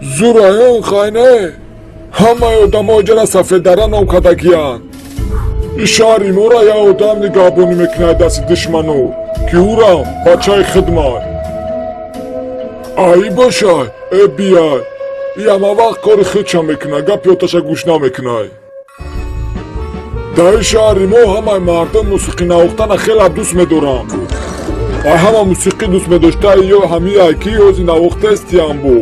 Зураён хайне. Ҳамаи одамо иҷара Сафеддара ном кардагиянд. Ин шаҳри моро як одам нигаҳбонӣ мекунад дасти душмано, ки ӯрам бачаи хидмат. Ай бошай, э бияй. И ҳама вақт кори худша мекунад, гапи оташа гӯш намекунад. Дар ин шаҳри мо ҳамаи мардум мусиқӣ навохтана хеле дӯст медоранд. Ай ҳама мусиқӣ дӯст медоштаи ё ҳамиай ки ҳози навохтестиям бо.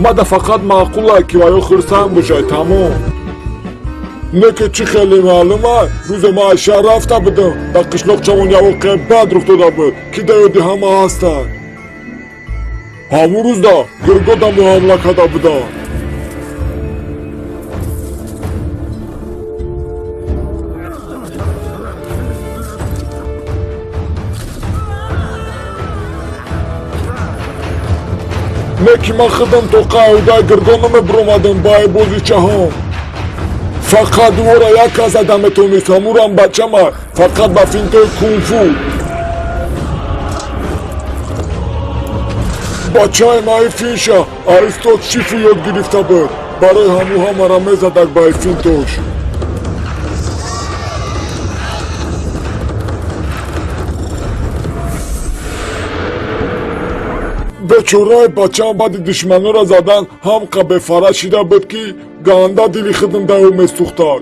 Мада фақат маъқулай ки ваё хурсанд бошай, тамом. Не ки чӣ хеле маълумай, рӯзе ман аз шаҳр рафта будам, дар қишлоқчамон як воқеаи бад рух дода буд, ки дар ёди ҳама ҳастанд. Ҳамун рӯзда гурго да мо ҳамла карда буданд. Не ки ман худам то қаъудаи гурго намебиромадам ба ай бозичаҳом. Фақат ӯро як кас зада метавонист, ҳамурам бачама, фақат ба финтои кунфу. Бачаи ма ин финша Аристот Шифу ёд гирифта буд, барои ҳаму ҳамаро мезадак ба ай финтош. Бечораи бачаам баъди душманонро задан ҳамқа бефара шида буд, ки ганда дили худам дар ӯ месӯхтак.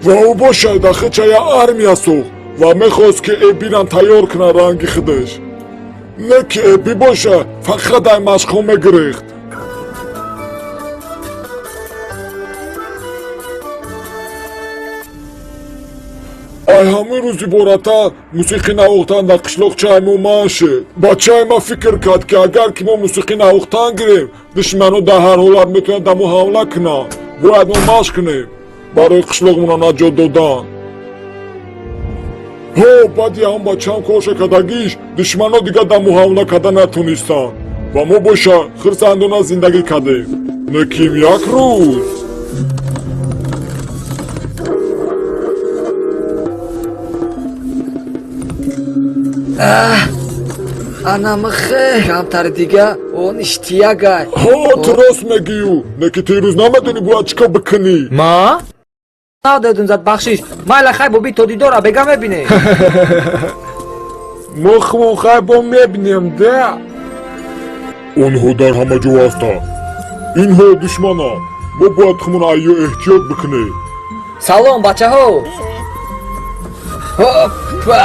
Ва ӯ бошад дар худша як армия сохт ва мехост, ки Эбиран тайёр кунад ранги худаш. Не ки Эби боша фақат ай машқҳо мегирехт. Ай ҳамин рӯз иборатан мусиқӣ навохтан дар қишлоқчаи мо манъ шуд. Бачаи ман фикр кард, ки агар ки мо мусиқӣ навохтан гирем, душманон дар ҳар ҳолат метавонанд дар мо ҳамла кунанд. Бояд мо машқ кунем барои қишлоқмонро наҷот додан. Ҳо, баъди ҳам бачаам корша кардагиш, душманон дигар дар мо ҳамла карда натонистанд ва мо боша хурсандона зиндагӣ кардем. Лекин як рӯз Анамхе камтари дига он иштиягай. Ҳо, ту рост мегӯю, не ки ту ирӯз намедонӣ бояд чӣ кор бикунӣ. Ма надедум зад, бахшиш, майла, хай боби, то дидора бега мебинем. Мо хумон хай бо мебинем да. Онҳо дар ҳама ҷо ҳастанд. Инҳо душмананд. Мо бояд хумон айё эҳтиёт бикунем. Салом, бачаҳо. Ҳоппа,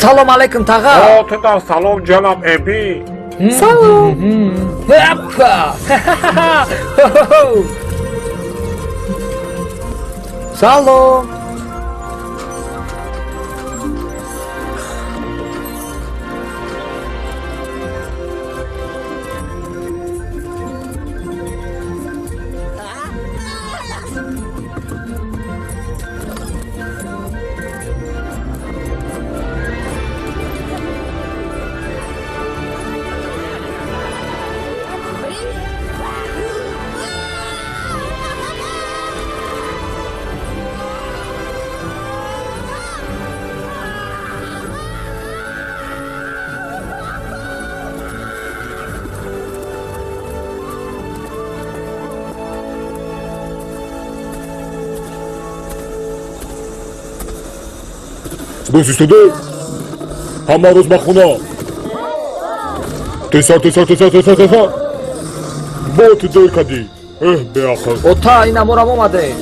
салом алайкум, таға. О, тудам салом, ҷаноб Эби. Салом. Ҳоппа, салом. Рост истода, ҳама рӯз ба хона. Тезтар, тезтар, тезтар, тезтар, тезтар. Бо ту дер кардӣ, эҳ, беақл. Ота, ина морам омадем.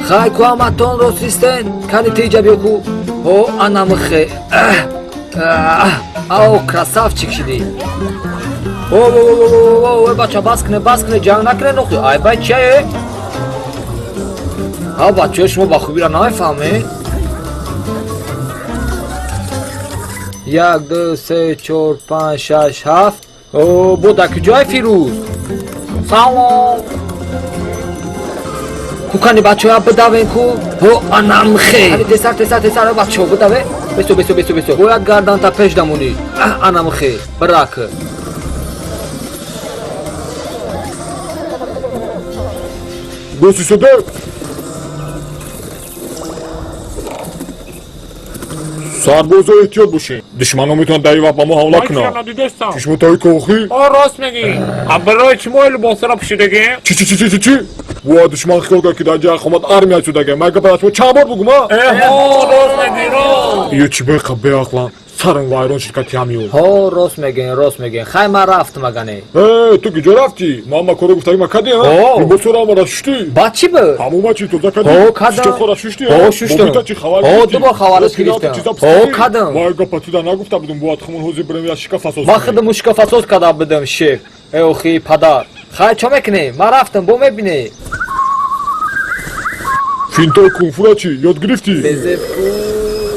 Хай ку, ҳаматон рост истен. Кани тиҷа биё ку. Ҳо, анамхе, ао, красавчик шидӣ. О, бача, бас кне, бас кне, ҷанг накне нохи. Ай бай, чие? Ҳа, бачаҳо, шумо ба хубира намефаҳмед. Як, ду, се, чор, панҷ, шаш, ҳафт. О, бо дар куҷое Фирӯз? Салом кукани, бачаҳоя, бидавен ку. Ҳо, анамхе, тесар, тесар, тесар, бачаҳо, бидаве. Бесо, бесо, бесо, бесо, бояд гарданта пеш дамонӣ. Анамхе, бирак. Госисоде. Сарбозо, эҳтиёт бошед, душманон метавонанд дар ин вақт ба мо ҳамла Ман чиро кунанд. надидестам. Чишмотаи кохӣ. О, рост мегӣ. А барои чӣ мо либосро пӯшидагем? Чӣ, чӣ, чӣ, чӣ, чӣ, чӣ? Ва душман хиёл кард, ки дар ҷа омад армия шудага. Ман гапа шумо чанд бор бугум, а? Эҳо, рост мегӣ, рост. Ё чӣ беқа беақлан, сарам вайрон шуд кати ҳамиё. Ҳо, рост мегӯен, рост мегӯен. Хай, ман рафтам агане. Э, ту куҷо рафтӣ? Ман ма коро гуфтагӣ ма кадӣ, а? Ҳо. Либосҳоро ҳамара шуштӣ? Баъд чӣ буд? Ҳамума чӣ тоза кадӣ? Ҳо, кадам. Шучохора шуштӣ? Ҳо, шуштам. Бобита чӣ хабар Ҳо, гирифтӣ? ду бор хабараш Ё пирату гирифтам. чиза Ҳо, писандӣ? кадам. Вай, гапа туда нагуфта будум, бояд хумон ҳозир бирем я шикаф асос Ман кунем. худам мушкафасоз карда будам, шеф. Э, охи падар, хай, чо мекунем? Ман рафтам, бо мебинӣ. Финтои кунфура чӣ ёд гирифтӣ?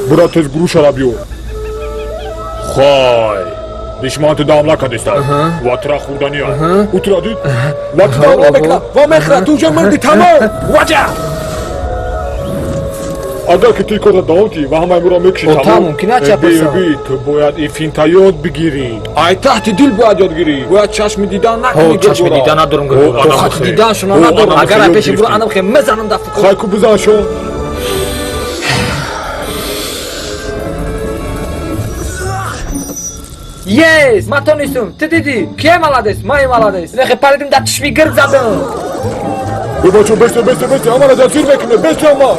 Бура, тез грушара биёр. Хай, душман туда ҳамла кардеста ва тура хӯрдания. Ӯ тура дид ва туда ҳамла мекунад ва мехӯрад, ту уже мурди, тамом, ваҷа. Агар ки ту ин корро давом диҳӣ ва ҳамаи моро мекушӣ. О, та мумкин аст, ча пурсам? Эби, ту бояд ин финта ёд бигирӣ, ай таҳти дил бояд ёд гирӣ, бояд чашми дидан накунӣ. Ҳо, чашми дидан надорам. Тоқати дидан шуна надорам. Агар ай пеши буро, анам хе мезанам дар фикр. Хай ку, бизан шо. Yes, ман тонистум. Ту дидӣ, кие молодец? Ман молодец. Нехе паридим, дар чишми гирд задам. Э, бачо, бесте, бесте, бесте, ҳамаро дастгир мекунем, бесте ҳама.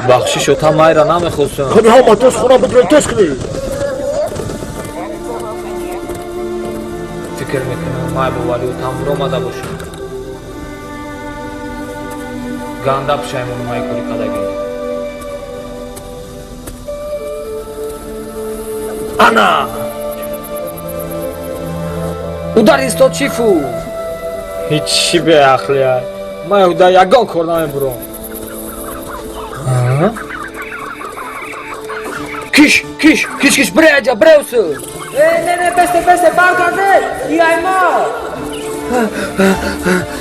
Бахшиш, ота, майра намехостам. Хани, ҳама тез хона бидурем, тез кунед. Фикр мекунам, май бовари отам буромада бошам. Ганда пушаймону май кори кардагӣ. Ана удар истод, чифу ҳичи беақлия. Ман уда ягон кор намебурам. Киш, киш, киш, киш, бре аҷа, бреусу. Э, не, не, бесте, бесте, баргарде, иайма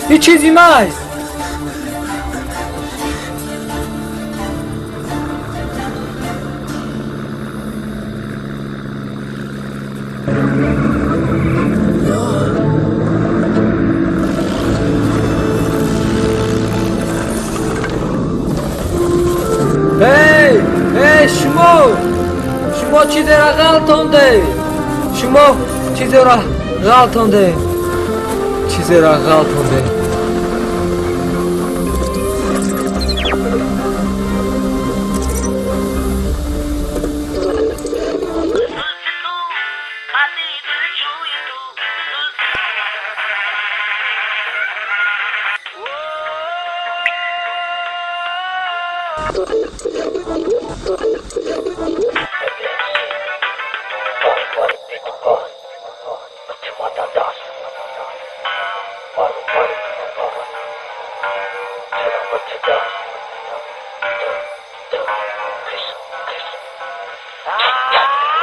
и чизи май. Эй, эй, шумо! Шумо чизеро ғалтонде? Шумо чизеро ғалтонде? Чизеро ғалтонде?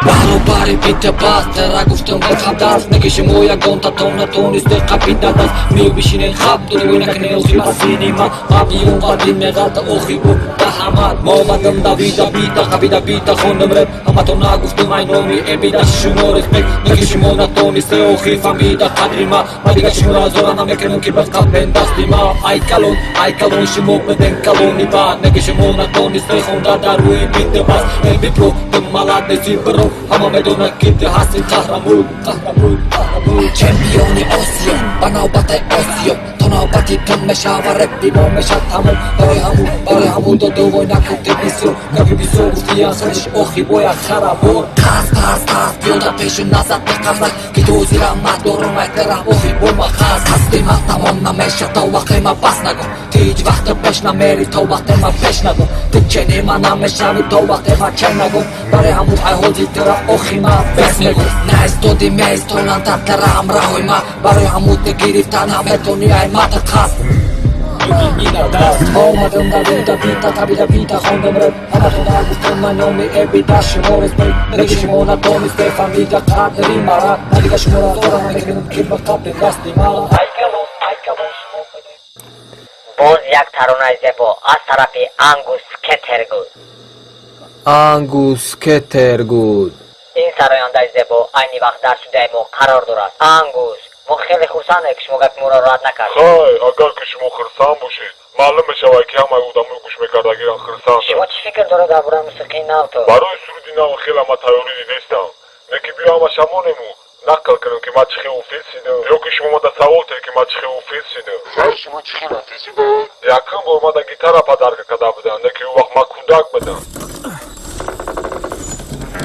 Баробари бита бас тара гуфтам даст неки шумо ягонта тон натонисте қапида даст мебишинен хаб дунёй накунен охи ба сини ма мабиюн қадим меғалта охи бу даҳамат мо давида бита қапида бита хондам реп, ҳаматон нагуфтум ай номи эбида шумо респект неки шумо натонисте охи фаҳмида қадри ма. Ма дига шуморо зора намекунам, ки ба қапен дасти ма. Ай калон, ай калон, шумо биден калони бад неки шумо натонисте хонда дар рӯи бита бас. Эби про, ту молодец, бро, ҳама медонад, ки ту ҳасти қаҳрамон, қаҳрамон, қаҳрамон. Чемпиони Осиё ба навбати Осиё, то навбати тун мешава, репи мо мешад тамом. Барои ҳамун, барои ҳамун додувой накунти бисёр гапи бисёр гуфти, яхриш охи боя харабор. Қас, қас, қас, пиёда пешу назад биқафлак, ки ту зира мадорум айтара охи бома қас. Қасди ма тамом намеша, то вақте ма бас нагум. Ту ҳеҷ вақте пеш намери, то вақте ма пеш нагум. Ту чени ма намешави, то вақте ма чен нагум. Барои ҳамун ай ҳозир тура охи ма бес мегум. Наистоди меистонанд тара ҳамраҳои ма, барои ҳамун ту гирифта наметони ай мата қасд. Омадам давида бита табида бита хондам реп, ҳаматон нагуфтам ман номи эбида шумо респект неки шумо натонисте фаҳмида қадри мара. Ма дига шуморо зора намекунам, ки ба қапи дасти ма. Ай калон, ай калон, шумо Боз як таронаи зебо аз тарафи Ангус Кетергуд. Ангус Кетергуд. Ин сарояндаи зебо айни вақт дар студияи мо қарор дорад. Ангус, Мо хеле хурсандем, ки шумо гапи моро рад накардед. Хай, агар ки шумо хурсанд бошед, маълум мешавад, ки ҳамаи одамои гӯшмекардагиран хурсанданд. Шумо чӣ фикр доред дар бораи мусиқии нав то? Барои суруди нав хеле ма тайёрӣ дидестам. Не ки биё ҳамаша монему нақл кунем, ки ма чӣ хел офис шидам, ё ки шумо мада савол тед, ки ма чӣ хел офис шидам. Хай, шумо чӣ хел офис шидед? Якум бор мада гитара падарка карда будам, не ки ӯ вақт ма кӯдак будам.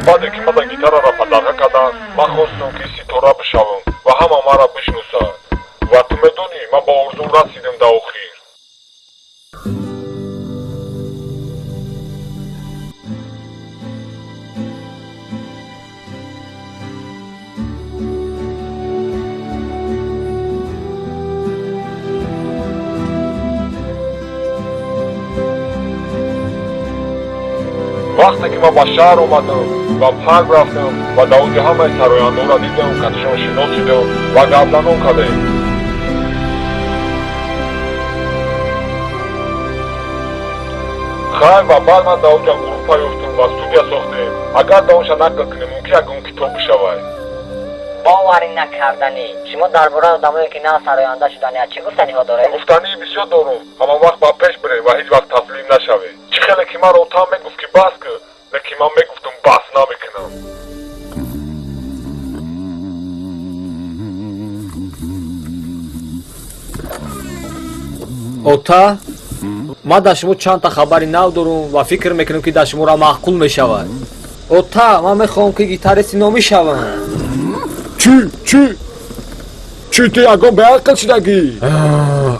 Баъде ки мада гитараро падарка карданд, ман хостам, ки ситора бишавам ва ҳама маро бишносанд. Ва ту медонӣ, ман ба орзум расидам дар охир. Вақте ки ман ба шаҳр омадам ва парк рафтам ва дар оҷа ҳамаи сарояндонро дидам, катишон шинос шидам ва гапзанон кардем. Хай, ва баъд ман дар оҷа группа ёфтам ва студия сохтем. Агар дар онша нақл кунем, мумкин ягон китоб бишавад. Боварӣ накарданӣ. Шумо дар бораи одамое, ки нав сароянда шуданият, чӣ гуфтаниҳо доред? Гуфтании бисёр дорум. Ҳама вақт ба пеш бирем ва ҳеҷ вақт таслим нашавед. Чӣ хеле ки маро отам мегуфт, ки бас кун, лекин ман мегуфтам, бас намекунам. Ота, ман дар шумо чандта хабари нав дорум ва фикр мекунам, ки дар шуморо маъқул мешавад. Ота, ман мехоҳам, ки гитаристи номӣ шавам. Чӣ, чӣ, чӣ? Ту ягон беақл шидагӣ?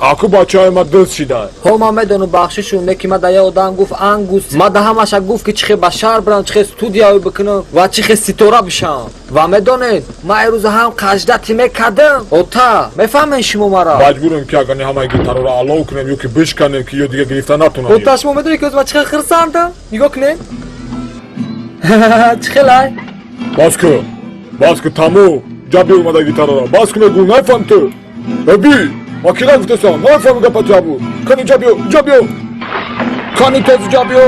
Аку бачаи ма дӯст шида. Ҳо, ман медонам, бахшишу, не ки ма да як одам гуфт Ангус, ма да ҳамаша гуфт, ки чӣ хел ба шаҳр бирам, чӣ хел студияё бикунам ва чӣ хел ситора бишавам. Ва медонед, ман ирӯза ҳам қаждати мекардам. Ота, мефаҳмед шумо маро? Маҷбурем, ки агар ҳамаи гитароро алов кунем ё ки бишканем, ки ё дига гирифта натонам. Ота, шумо медонед, ки ҳозир ман чӣ хел хурсандам? Нигоҳ кунед, чӣ хелай. Бас кун, бас кун, тамом. Ҷа биёр омада гитараро. Бас кун, мегӯ, нафаҳм ту. Эби, ма кира гуфтесам, нафаҳми гапа ҷабу. Кани ҷа биё, ҷа биё, кани тези ҷа биё.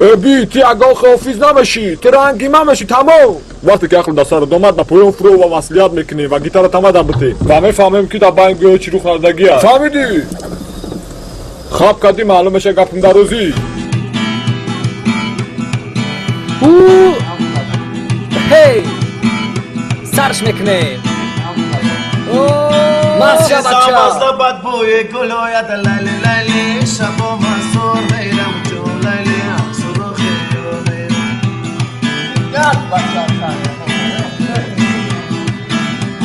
Эби, ти ягон хофиз намешӣ, ту ранги ман мешӣ, тамом. Вақте ки ақл дар сарат омад, ба поён фурӯ ва маслиҳат мекунем ва гитара тамада битем ва мефаҳмем, ки дар байни гӯё чӣ рух надодагиаст. Фаҳмидӣ? Хаб кардӣ, маълум меша гапм дарозӣ. Ҳей, сарш мекунем. Маст ша, бача. Бадбӯи гул ояд, лайли, лайли, шабо мансур мерам чун лайли, сурухи мерам.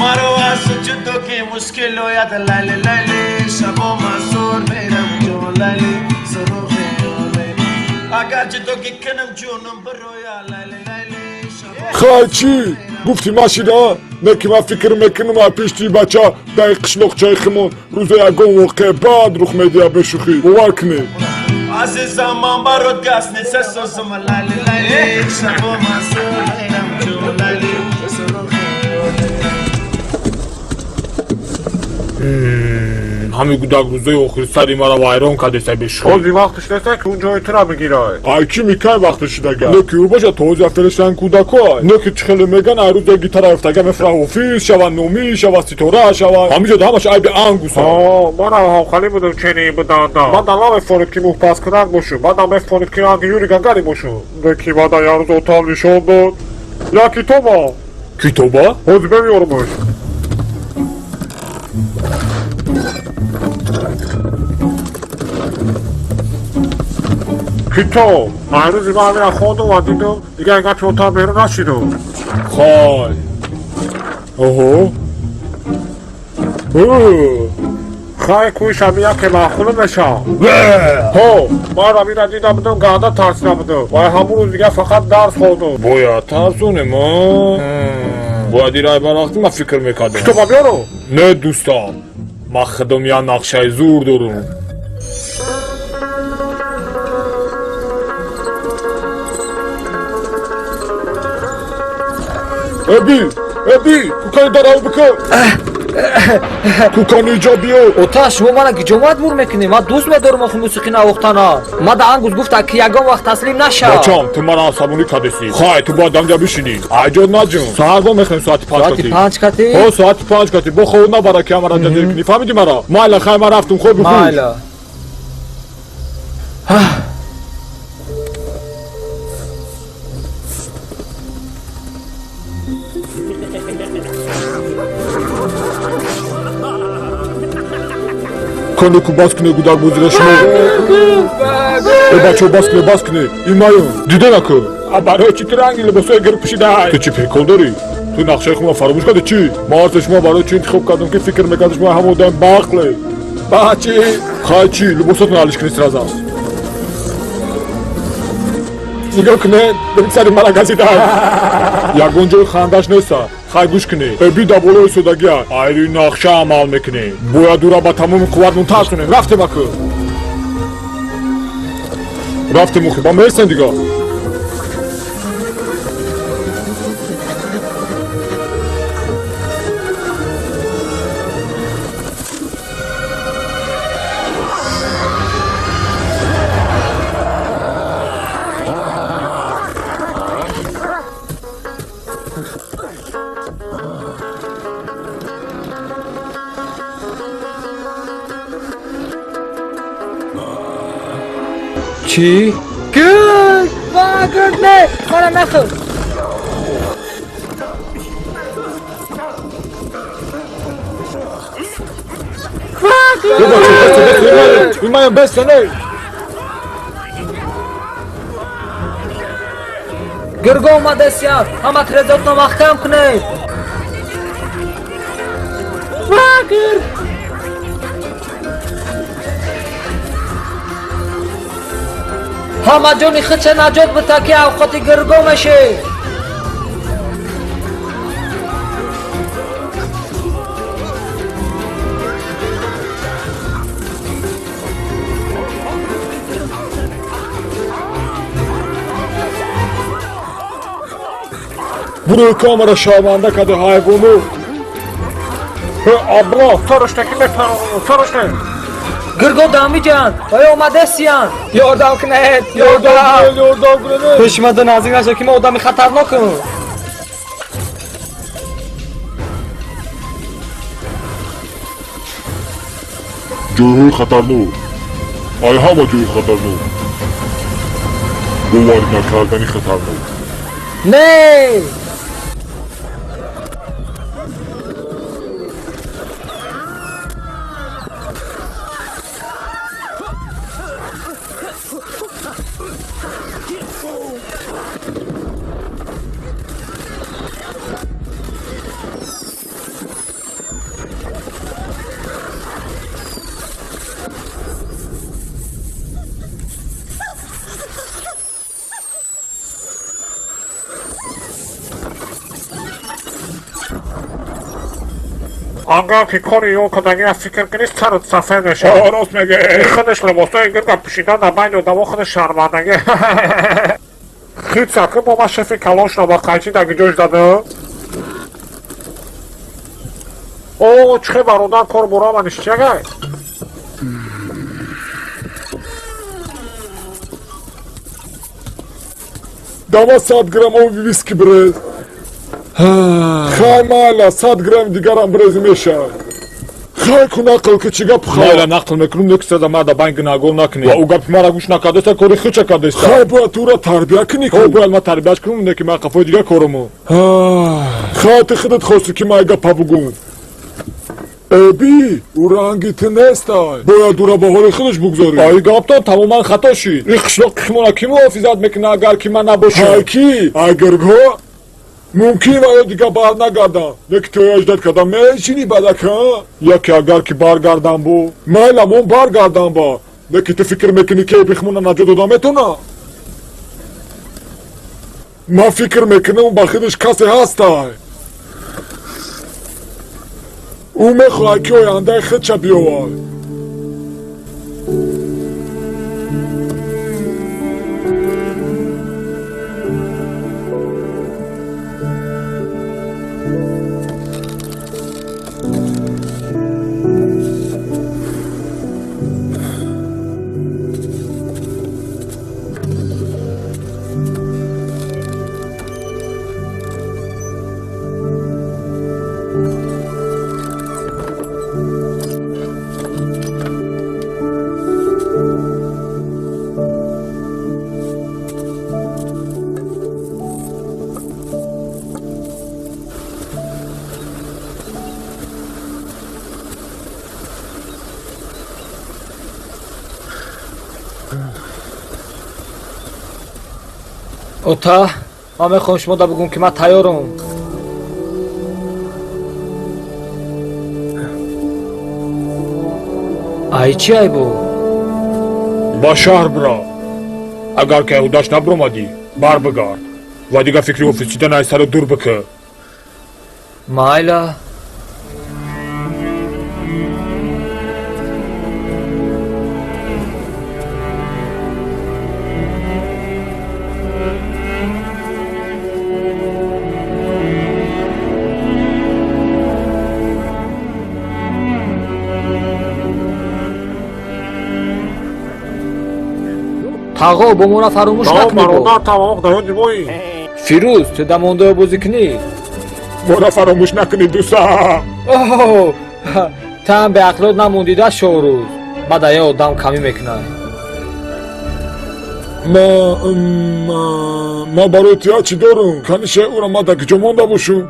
Маро аз ҷудо ки мушкил ояд, лайли, лайли, шабо мансур мерам чун лайли, сурухи мерам. Агар ҷудо ки кунам, ҷунам бироя, лайли, лайли. Хай, чӣ гуфтӣ, ма шида? Не ки ман фикр мекунам, ай пишти бача дар қишлоқчаи химон рӯза ягон воқеа баъд рух медиҳад. Бешӯхӣ, бовар кунед. Азизам, ман барот гастница созам, лайли, лайли, шабо мансур мерам чун лайли, сурухи. Ҳамин гудак рӯзои охири сари мара вайрон кардеса, бешӯхӣ. Ҳози вақташ неста, ки он ҷои тура бигирай. Ай чӣ микай вақти шидага? Не ки ӯ боша, то ҳози афтелешан кӯдакой. Не ки чӣ хеле меган, ай рӯза гитара ёфтага мефра ҳофиз шава, номӣ шава, ситора шава. Ҳамиҷо ҳамаш айби Ангуса. Манам ҳамхалӣ будам, чени буданда. Мада намефонид, ки мӯҳпаскунак бошум, мада мефонид, ки ранги Юри Гагари бошум. Не ки мада як рӯз отам нишон дод як китоба. Китоба? Ҳозир мемеёрмаш. Китоб ай рӯзи ман ҳамина хондум ва дидум, дигар гапи отам берун нашидум. Хай, оҳо. Хай, кӯи яке маъқулу мешавам. Ҳо, ман ҳамина дида будам, ганда тарсида будам ва ҳамун рӯз дигар фақат дарс хондум. Бояд тарсонем, а бояд ирай барвақти ман фикр мекардам. Китоба биёру. Не, дӯстам, ман худам як нақшаи зур дорум. Эби, эби, кукани дарав бикун. Кукани ҷо биё. Ота, шумо мана гиҷо маҷбур мекунӣ? Ман дӯст медорам охи мусиқӣ навохтана. Ма да Ангус гуфта, ки ягон вақт таслим наша. Бачам, ту мана асабонӣ кардеси. Хай, ту бояд дамҷа бишинӣ. Айҷод наҷун. Саҳар во мехоҳем соати 5 Соати кати. 5 кати? Ҳо, соати 5 кати. Бо хоб набара ки ҳамара ҷадир кунӣ. Фаҳмидӣ мара? Майла, хай, ман рафтум, хоби хуш. Майла. Кону ку бас куне гудак бозира шумо. Э, бачо, бас куне, бас куне. Имаюн. Диде наку. А барои чӣ ту ранги либосҳои гирд пӯшидаай? Ту чӣ прикол дорӣ? Ту нақшаи худро фаромӯш кардӣ чӣ? Ман ҳарсе шумо барои чӣ интихоб кардам, ки фикр мекардам шумо ҳама одами баақле. Ба чӣ? Хай чӣ? Либосотон алиш кунед сразу. Нигоҳ кунед, сари мара газидай. Ягон ҷои хандаш неста. Хай гӯш кунед. Эби да болои содагия. Айри нақша амал мекунем. Бояд ӯра ба тамоми қувват мунтаз кунем. Рафтем аку. Рафтем охи, ба мерсем дига. Чӣ? Гург! Ва гург не! Мана нахӯр. Э, бачо, бесе, бесе, имаем, бесе, не. Гурго омадасиян. Ҳама тирезаотно маҳкам кунед. Ва гург! Ҳама ҷони худша наҷот бита, ки авқоти гурго мешед. Бурои камера шарманда карда ҳайвону. Э, абла. Фариштаки мепаронам, фаришта. Гурго дамиҷанд ва омадасиян. Ёрдам кунед, Ёрдам ёрдам! кунед, ёрдам кунед. Пеши ман наздик наша, ки ман одами хатарнокам. Ҷойҳои хатарнок. Ай ҳама ҷои хатарнок. Боварӣ накардани хатарнок. Не! Агар ки кори ё кардагиро фикр кунӣ, сарат сафед мешавад. О, рост мегӯ. Худаш либосҳои гирда пӯшида дар байни одамо худаш шармандагӣ. Хитса ки бо ман шефи калоншро ба қайчи дар гиҷош дада. О, чӣ бародар кор бураманиш чагай? Дама 100 грамм оби виски бирез. Хай майла, 100 грамм дигарам бирези мешавад. Хай ку нақл ки чӣ гап хай. Майла нақл мекунам, нексада мада банг нагол накунӣ. Ва ӯ гапи мара гӯш накардеста, кори хича кардеста. Хай бояд тура тарбия кунӣ ку. Бояд ман тарбияш кунам, не ки ман қафои дига коруму. Хай ту худат хости ки ман гапа бугум. Эби, ӯ ранги ту нестай. Бояд ӯра ба ҳоли худаш бугзорӣ. Ай гаптон тамоман хато шид. Ин қишлоқ қихмона ки муҳофизат мекунад, агар ки ман набошам? Хай ки? Ай гургҳо? Мумкин ва ё дига бар нагардам. Леки ту аждад кардам мешини бадака? Яке агар ки баргардам бу. Майла мон баргардам ба. Леки ту фикр мекунӣ, ки бихмона наҷот дода метона? Ман фикр мекунам, ба худаш касе ҳастай. Ӯ мехоҳад, ки ояндаи худша биёвад. Ота, ман мехоҳам шумо да бигӯм, ки ман тайёрам. Ай чи айбо? Ба шаҳр бирав. Агар ки айҳудаш набиромадӣ, барбигард ва дигар фикри офисчидан ай сарат дур бикӣ. Майла. Тағо, бо мора фаромӯш накунӣ. Бародар, тамом дар мои. Фирӯз, ту дамондаё бозӣ кунӣ? Мора фаромӯш накунӣ, дӯста. Оҳ, таам беақлот намондида шоҳрӯз. Баъд ая одам камӣ мекунад. Ма барои тия чӣ дорум? Канише ӯра ма дар куҷо монда бошум?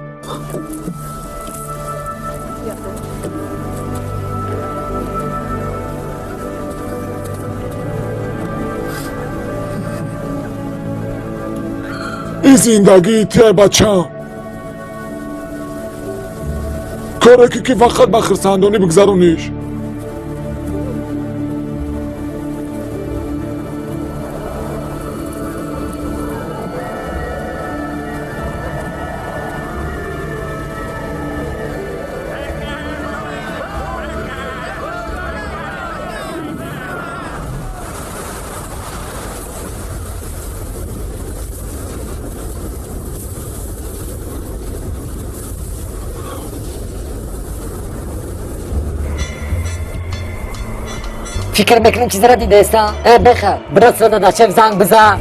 Ин зиндагии тия, бачам. Коре ки фақат ба хирсандонӣ бигзарониш. Фикр мекунем чизара дидаеста? Э, беха, бирасра дадашев занг бизан.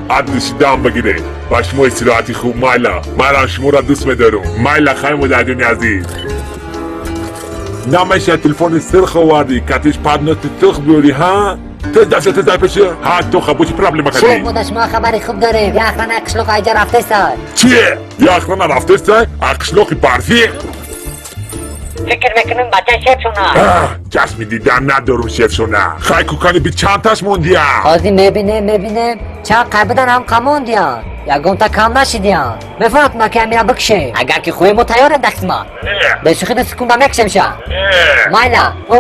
Адриши дам бигире. Ба шумо истироҳати хуб, майла. Манам шуморо дӯст медорам. Майла, хай модарҷони азиз. Намеша телефони сирх овардӣ, катиш падноти тих биёрӣ, ҳа? Тез даша, тез дай пеши. Ҳа, то хабо чӣ проблема кардӣ? Шеф, мода шумо хабари хуб дорем. Я охрана қишлоқ айҷа рафтеста. Чие? Я охрана рафтеста? А қишлоқи барфӣ? Фикр мекунем бача шеф шуна. Чашми дидан надорум шеф шуна. Хай кукани би чандташ мондия? Ҳозир мебинем, мебинем. Чанд қай будан ҳам қамондиян. Ягонта кам нашидиян. Мефаҳмад ки амира бикшем. Агар ки хоҳем мо тайёрем дар хизмат. Бешӯхӣ ду секунда мекшем ша. Майла, о,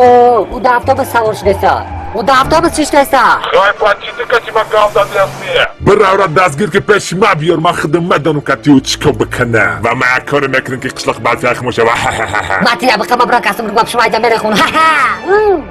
ӯ дар автобус савор шудеста. Ӯ дар автобус шиштеста. Хай бачи ту кати ма гав дадиасти. Биравра дастгир ки пеши ма биёр, ман худам медонам ка ту чӣ кор бикунам. Ва ман як коре мекунам ки қишлоқ барфи ях мешава. Ма тира биқама биран касум ругбаб шума айҷа мерехун. Ха-ха.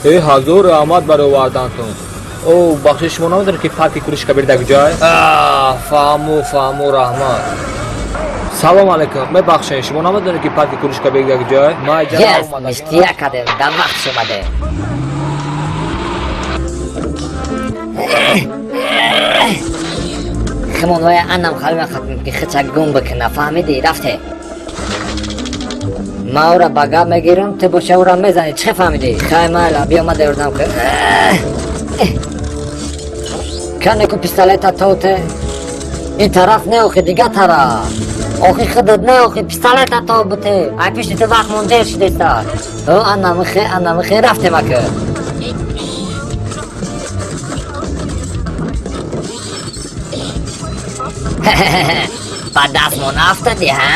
Э, ҳазор раҳмат барои овардантон. О, бахши шумо намедонед ки парки Куруши Кабир дар куҷое? Фаҳму, фаҳму, раҳмат. Салом алейкум. Мебахшед, шумо намедонед ки парки Куруши Кабир дар куҷое? Ман иҷа Yes, омадам. ништия кардем, дар вақтш омадем. Химонвая анам халима хатм ки хича гум бикуна, фаҳмидӣ? Рафте. Ма ӯра ба гап мегирам, ту боша ӯра мезанӣ. Чӣ фаҳмидӣ? Хай майла, биё ма ёрдам кун. Кане ку пистолета тоте. Ин тараф не, охи дигар тараф. Охи худат не, охи пистолета то буте. Ай пишти ту вақт мон дер шудеста. О, анамихе, анамихе, рафтем ака. Ба дастмон афтадӣ, ҳа?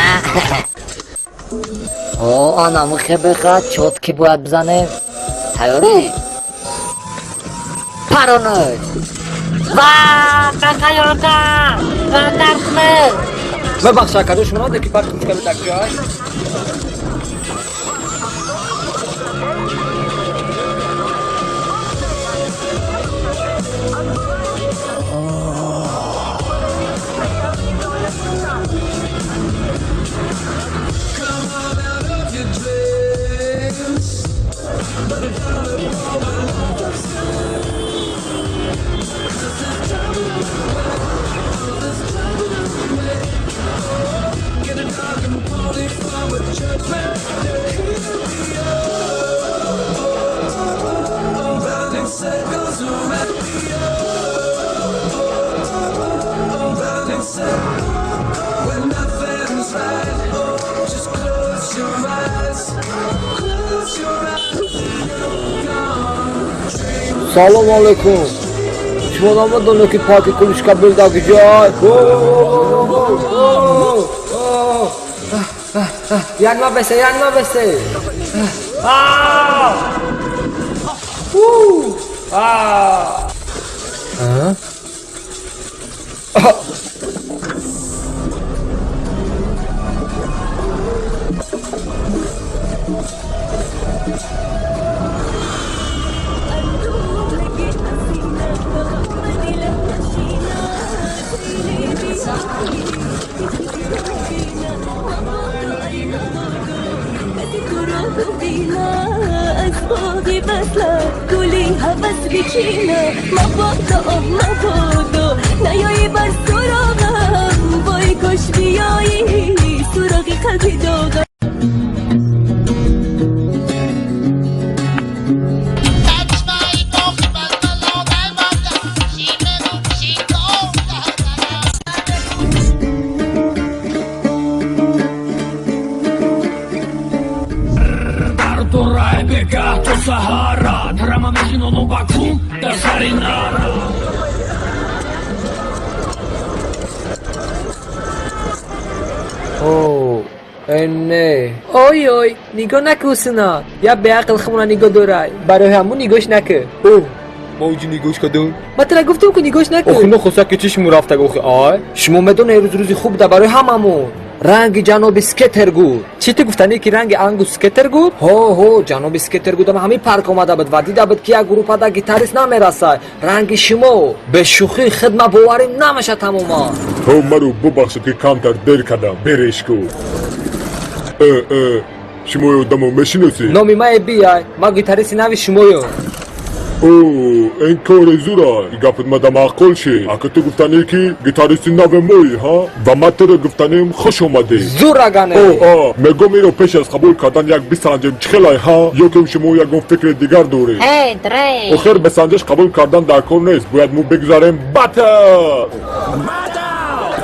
О, анамихе беха, чётки бояд бизанем. Тайёрӣ? Паронои. Ва, беха ёрдам! Ёрдам кунед! Мебахшед, акаҷон, шумо намедонед ки парки Куруши Кабир дар куҷое? Салом алейкум. Шумо намедонед ки парки Кулишкабир дар куҷост? Як ма бесе, як ма бесе. Ой ой, нигоҳ накун Сина. Я беақл хумона нигоҳ дорай. Барои ҳамун нигоҳш накун. О, ма уҷи нигоҳш кардам. Ма тара гуфтам ки нигоҳш накун. Охи нохоста ки чишму рафтаг охи ай. Шумо медонед рӯз рӯзи хуб да барои ҳамамон. Ранги ҷаноби Скетергуд. Чӣ ту гуфтанӣ ки ранги Ангус Скетергуд? Ҳо ҳо, ҷаноби Скетергуд ҳам ҳамин парк омада буд ва дида буд ки як группада гитарист намерасад. Ранги шумо. Бе шӯхӣ хидма боварим намеша тамоман. Ҳо, маро бубахшед ки камтар дер кардам. Берешку. Шумо одамо мешиносед? Номи ман Эбиай. Ман гитаристи нави шумоём. О, ин кори зура. Гапат мада маъқул шид. Ака ту гуфтанӣ ки гитаристи нави моӣ, ҳа? Ва ман туро гуфтанем хуш омадӣ. Зур агане. О, а, мегӯм иро пеш аз қабул кардан як бисанҷем чӣ хелай, ҳа? Ё ки шумо ягон фикри дигар доред? Эй, дрей. Охир ба санҷиш қабул кардан дар кор нест. Бояд мо бигзарем батл.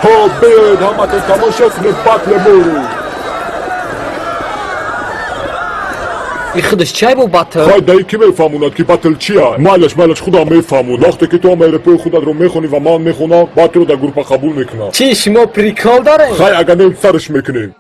Ҳо, биёед ҳаматон тамошо кунед батли моро. И худаш чай бо батл? Хай даи ки мефаҳмонад ки батл чия? Майлаш, майлаш, худам мефаҳмон. Вақте ки ту ҳамаи репои худатро мехонӣ ва ман мехонам, баъд туро дар группа қабул мекунам. Чӣ, шумо прикол доред? Хай, агар не сарш мекунем.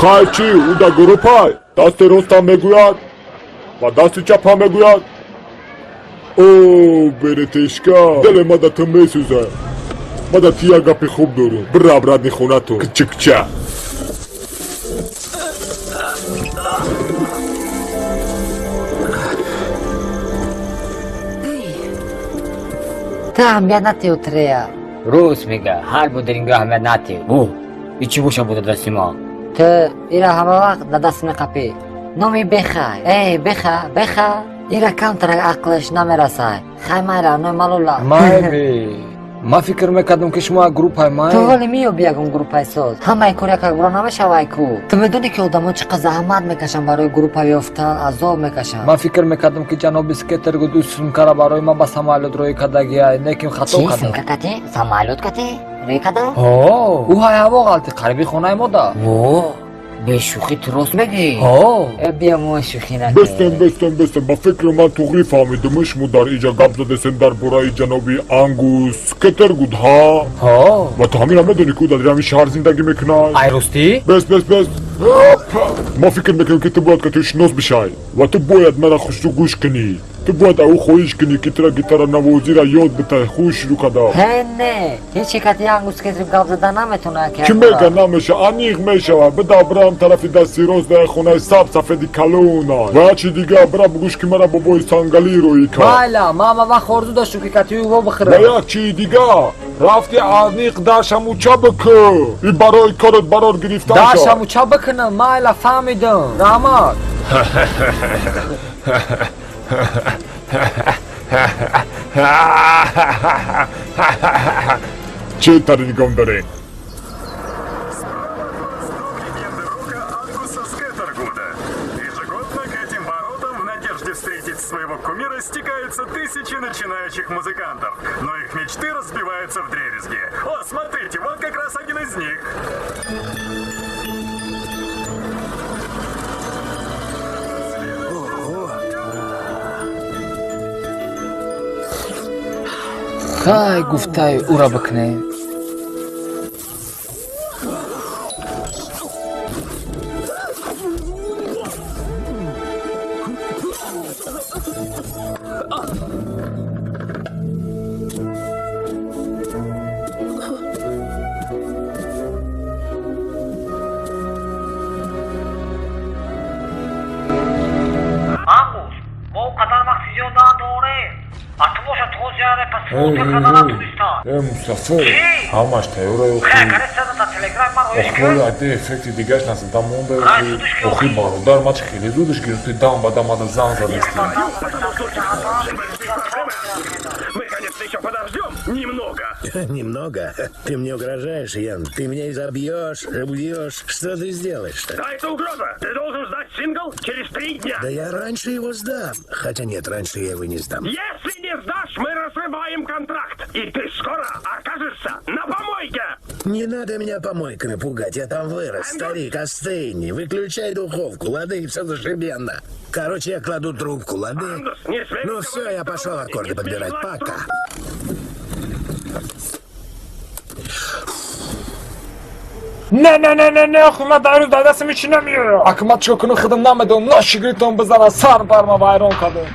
Хай чӣ, ӯ дар группай? Дасти ростам мегӯяд ва дасти чапам мегӯяд. О, беретишка, дили ма да ту месӯзад. Ма да ту як гапи хуб дорум. Бира обратни хонатон. Кичикча. Ту аҳамият натиҳ утрея. Рост мега, ҳар бо дар ин гап аҳамият натиҳ. О, и чӣ боша буда дасти ма? Ту ира ҳама вақт дар даст меқапӣ. Номи беха. Эй, беха, беха. Ира камтар ақлаш намерасад. Хай майра, ной малула. Майби. Ман фикр мекардам ки шумо як группаи май. Ту ҳоле меёбӣ ягон группаи соз. Ҳамаи кор як якбора намешавай ку. Ту медонӣ ки одамо чӣ қадр заҳмат мекашанд барои группа ёфтан, азоб мекашанд. Ман фикр мекардам ки ҷаноби Скетергуд ӯ сумкара барои ман ба самолёт роӣ кардагиай, лекин хато Чӣ кардам. сумка кати? Самолёт кати? Рӯй када? Ҳо, ӯ ҳай ҳаво ғалти қариби хонаи мо да. Во, бешӯхӣ ту рост мегӯӣ? Ҳо. Э, биё мо шӯхӣ накунем. Бестем, бестем, бестем. Ба фикри ман туғрӣ фаҳмидум. Шумо дар иҷа гап задесем дар бораи ҷаноби Ангус Скетергуд, ҳа? Ҳо. Ва ту ҳамина медонӣ ки ӯ дар ҳамин шаҳр зиндагӣ мекунад? Ай ростӣ? Бес, бес, бес. Ма фикр мекунам, ки ту бояд кати шинос бишай ва ту бояд мара хушрӯ гӯш кунӣ. Ту бояд ав хоҳиш кунӣ, ки тура гитаранавозиро ёд битай, хушрӯ када. Ҳе, не, ҳеч кати Ангус Кетер гап зада наметавонад. Чӣ мега намеша, аниқ мешава. Буда бирам тарафи дасти рост, дар хонаи саб сафеди калона. Ва чӣ дига, бира бугӯш, ки мара бобои Сангалӣ роӣ кард. Майла, ман ҳама вақт орзу доштум, ки катиюи во Ва бихӯрам. як чии дига, рафти аниқ даршамуча бикӯ, и барои корот барор гирифтан шав. Даршаму ча бикунам? Майла, фаҳмидам, раҳмат. Чӣ тари нигоҳ дорем? Легенды рока Ангуса Скеттергуда. Ежегодно к этим воротам в надежде встретить своего кумира стекаются тысячи начинающих музыкантов, но их мечты разбиваются вдребезги. О, смотрите, вот как раз один из них. Хай, гуфтаи ӯра бикунем. Ангус, мо он қадар вақти зиёд надорем. А ту боша тозияре пас фото карда натунистам. Э, Мустафо, Чӣ? ҳамаш тайёра. Хе, Охи. кареста да Телеграм ман роиш Охи, кун. вале айде эффекти дигаш назада монда. Ай, Охи. зудиш ки, Охи, охи. бародар, ма чӣ хеле зудиш гирифти, дам ба дам ада занг задасти. Мы, конечно, еще подождем немного. Немного? Ты мне угрожаешь, Ян. Ты меня изобьешь, убьешь. Что ты сделаешь-то? Да, это угроза. Ты должен сдать сингл через 3 дня. Да я раньше его сдам. Хотя нет, раньше я его не сдам. Если не сдашь, мы разрываем контракт. И ты скоро окажешься на помойке. Не надо меня помойками пугать, я там вырос. Старик, остынь, выключай духовку, лады, все зашибенно. Короче, я кладу трубку, лады? Ангус, не смей Ну все, я пошел аккорды Не смей подбирать. класть Пока. Не, не, не, не, не, охи, ман дар рӯз дар дастам ҳечи намеояд. Ака, ман чикор кунам, худам намедонам. Ношигритон бизана, сар бар ма вайрон кардем.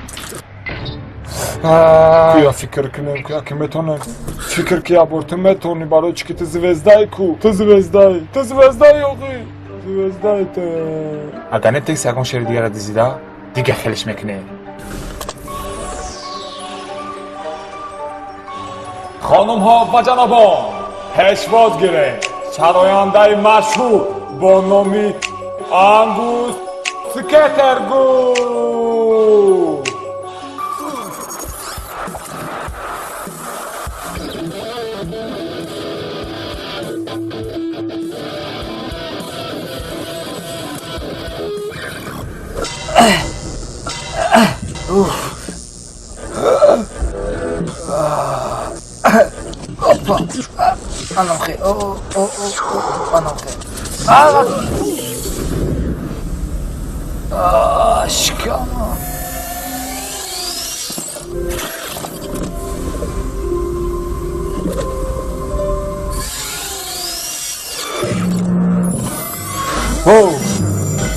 Куя фикр кунем, куя ки метонем. Фикр ки як бор ту метавонӣ, барои чӣ ки ту звездаи ку. Ту звездаи, ту звездаи, охи. Звездаи ту. Агар не текст ягон шеъри дигара дизида, дига хелиш мекунӣ. Хонумҳо ва ҷанобон, пешвоз гирем сарояндаи машҳур бо номи Ангус Скетергуд. Анамхе, о, о, о, о, анамхе. А, шикама.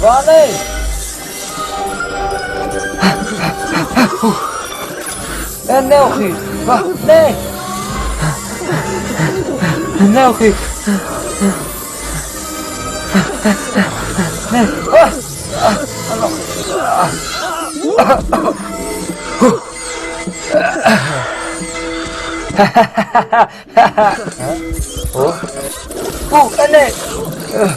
Ване! Э, не, охи! Ва, не! Не, охи! Не! А! О, не!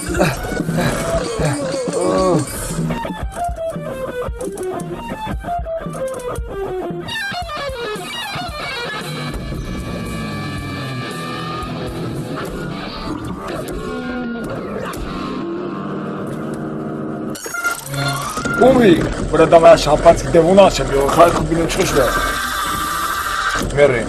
Умри, бира дама шампанский девона ша биё, хай хуб бинем чӣ шуда. Мерем.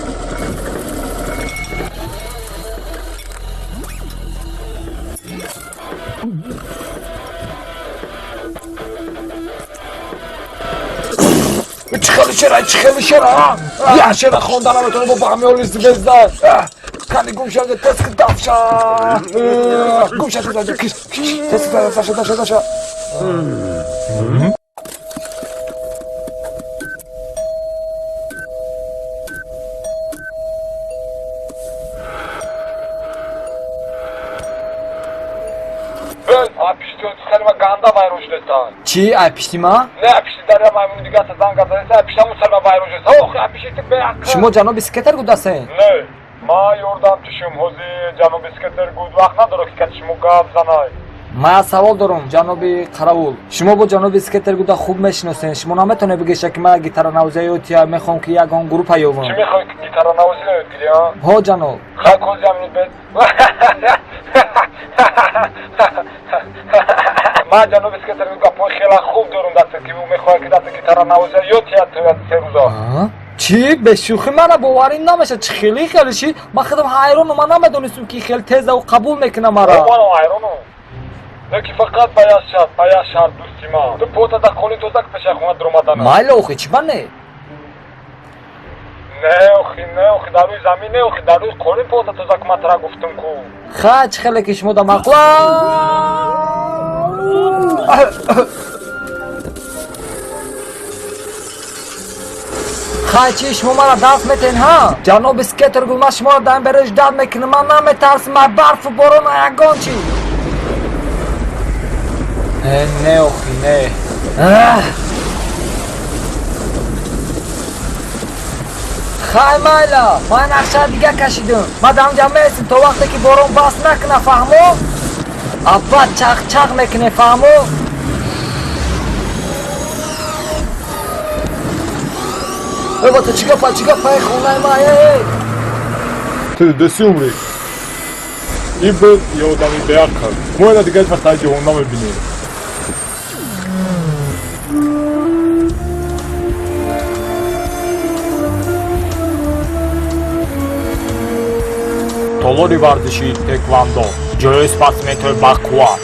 Чӣ хеле шера, чӣ хеле шера, а? Я шера хонда наметавонам, бо ба ҳамёли звезда. Кани гумша, тез дафша. Гумша, тез, тез, дафша, дафша, дафша. Ганда вайрон шудеста. Чӣ? Ай пишти ма? Не, пишти даря маймуни дигар занг задеста, пиштаму сарма вайрон шудеста. Ох, пишти ту беақл. Шумо ҷаноби Скетер гудастен? Не, ма ёрдам чишум. Ҳозир ҷаноби Скетер гуд вақт надорад ки кати шумо гап занай. Ман савол дорам, ҷаноби қаравул. Шумо бо ҷаноби Скетер гуда хуб мешиносен. Шумо наметавонед бигӯед ки ман гитаранавозӣ ёд тия, мехоҳам ки ягон группа ёвам. Чӣ мехоҳӣ ки гитаранавозиро ёд гирӣ, а? Ҳо, ҷаноб. Хай, кози ҳамин бед. Ман ҷаноби Скетер гапҳои хеле хуб дорум даста ки ӯ мехоҳад ки даста гитаранавозӣ ёд тия то се рӯза. Чӣ? Бешӯхӣ мана боварӣ намешад. Чӣ хеле хеле ши? Ман худам ҳайронам, ман намедонистам ки хеле теза ӯ қабул мекунад мара. Манам ҳайронам. Лекин фақат ба як шарт, ба як шарт, дӯсти ман. Ту пота дар қолин тоза ки пешаи хона дуромадана. Майли охи, чӣ ба не? Не, охи, не, охи, дар рӯи замин не, охи, дар рӯи қолин пота тоза ки ман тара гуфтум ку. Ха, чӣ хеле ки шумо да маъқул. Хай, чӣ шумо мара дарс метен, ҳа? Ҷаноби Скетер гул, ман шуморо дар ин береш дард мекунам, ман наметарсам аз барфу борон, ягон чӣ. Не, охи, не. Хай, майла, ман нақша дига кашидам. Ман дар онҷа меистам то вақте ки борон бас накуна, фаҳмо? Аббад чақ-чақ мекуне, фаҳмо? Эй, бата, чӣ гапа, чӣ гапа, эй, хонаи ман, эй, эй! Ту дӯсти умрӣ. Ин буд ё одами беақл. Мо ина дигар ҳеҷ вақт дар ҷаҳон намебинем. Толори варзишии теквандо, ҷои спортсменҳои бақувват.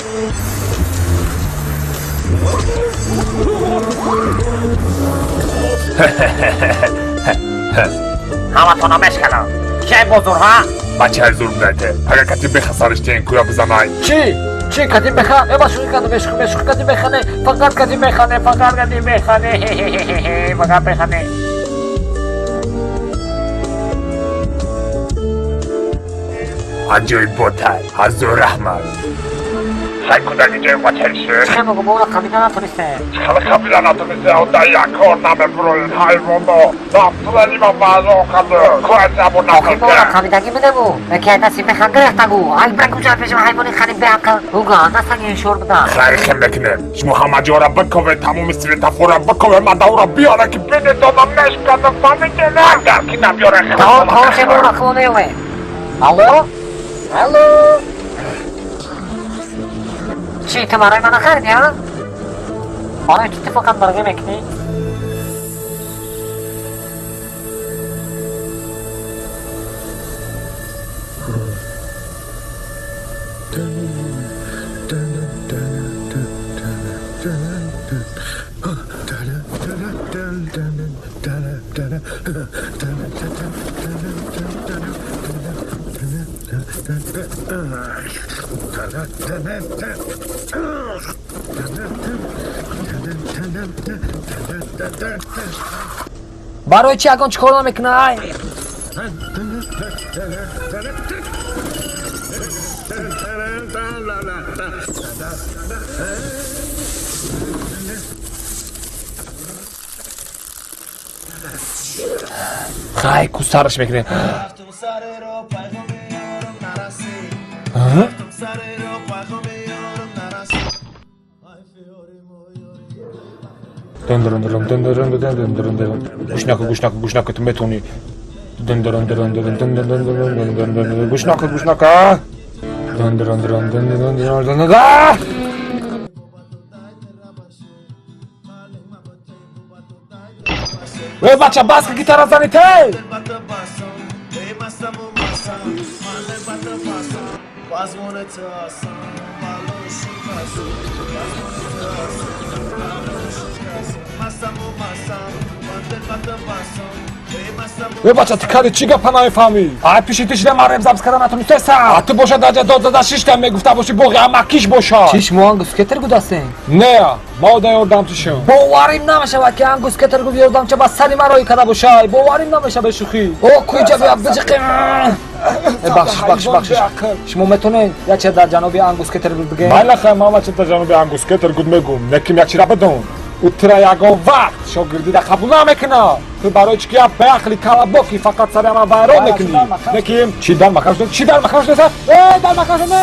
Ҳаматона мешканам. Чай бозур, ҳа? Бачаи зур будайте. Агар кати беха сариш тен куя бизанай. Чӣ? Чӣ кати беха? Э, ба шӯхӣ кардам, бешӯхӣ, бешӯхӣ кати беха не. Фақат кати беха не, фақат кати беха не. Фақат беха не. Аҷоиб ботай, ҳазор раҳмат. Сай кудаги ҷои бачаише. Чӣ мегӯ, мо ӯро қабида натонистем. Чӣ хеле қабида натонистем, ода як кор намебуроед, ҳайвоно. Нафтулани ма баъзо қаду. Коясабо Охи мо ӯро нақл. қабидагӣ бидему. Яке аз дасти меха гирехтагу. Ай, бира куҷа пешам ҳайвони хари беақл. Ӯ ганда санги ҳушёр буда. Хайр, хем мекунем. Шумо ҳама ҷора биковед, тамоми светофора биковед, ман давра биёра ки бидетона мешканам, фаҳмидед? Агар ки набиёра Тамом, тамом, хем ӯро худо меёвем. Алло? Алло? Чӣ, ту барои мана хариди, ҳа? Барои чӣ ту фақат баргӣ мекунӣ? Барои чӣ ягон чӣ кор намекуна, ай? Хай, ку сараш мекунем. Рафтум сари роҳ, пайғоми ёрам нарасид. Рафтум сари роҳ, пайғоми ёрам нарасид. Ҳайфи ёри мо ёри. Дун-дурун-дурун, дун-дурун-дурун, дун-дурун-дурун. Гӯш накун, гӯш накун, гӯш накун, ту метавонӣ. Дун-дурун-дурун-дурун, дун-дурун-дурун, дун-дурун-дурун. Гӯш накун, гӯш накун. Дун-дурун-дурун, дун-дурун-дурун, дун-дурун. Эй, бача, бас ки гитара занӣ, тей! Э, бача, ту кади чӣ гапа намефаҳмӣ? Ай пиши ту шида ман реп запис карда натонистеса. А ту боша даҷа дод зада шишта мегуфта боши боғи амакиш боша. Чӣ, шумо Ангус Кетергуд ҳастем? Не, ма ода ёрдамчишам. Боварим намешавад, ки Ангус Кетергуд ёрдамча ба сари ман роҳӣ карда бошай. Боварим намешавад, бешӯхӣ. О, куҷа бия биҷиқем. Э, бахшиш, бахшиш, бахшиш. Шумо метонед як чиз дар ҷаноби Ангус Кетергуд бигӯед? Майла, хай, ман чиз дар ҷаноби Ангус Кетергуд мегӯм. Неким як чира бидон. Ӯ тура ягон вақт шогирдида қабул намекунад. Ту барои чӣ ки як беақли калабоки фақат сари ама вайрон мекунӣ. Неким чӣ дар макам шуда? Чӣ дар макам шуда? Э, дар макам шуда?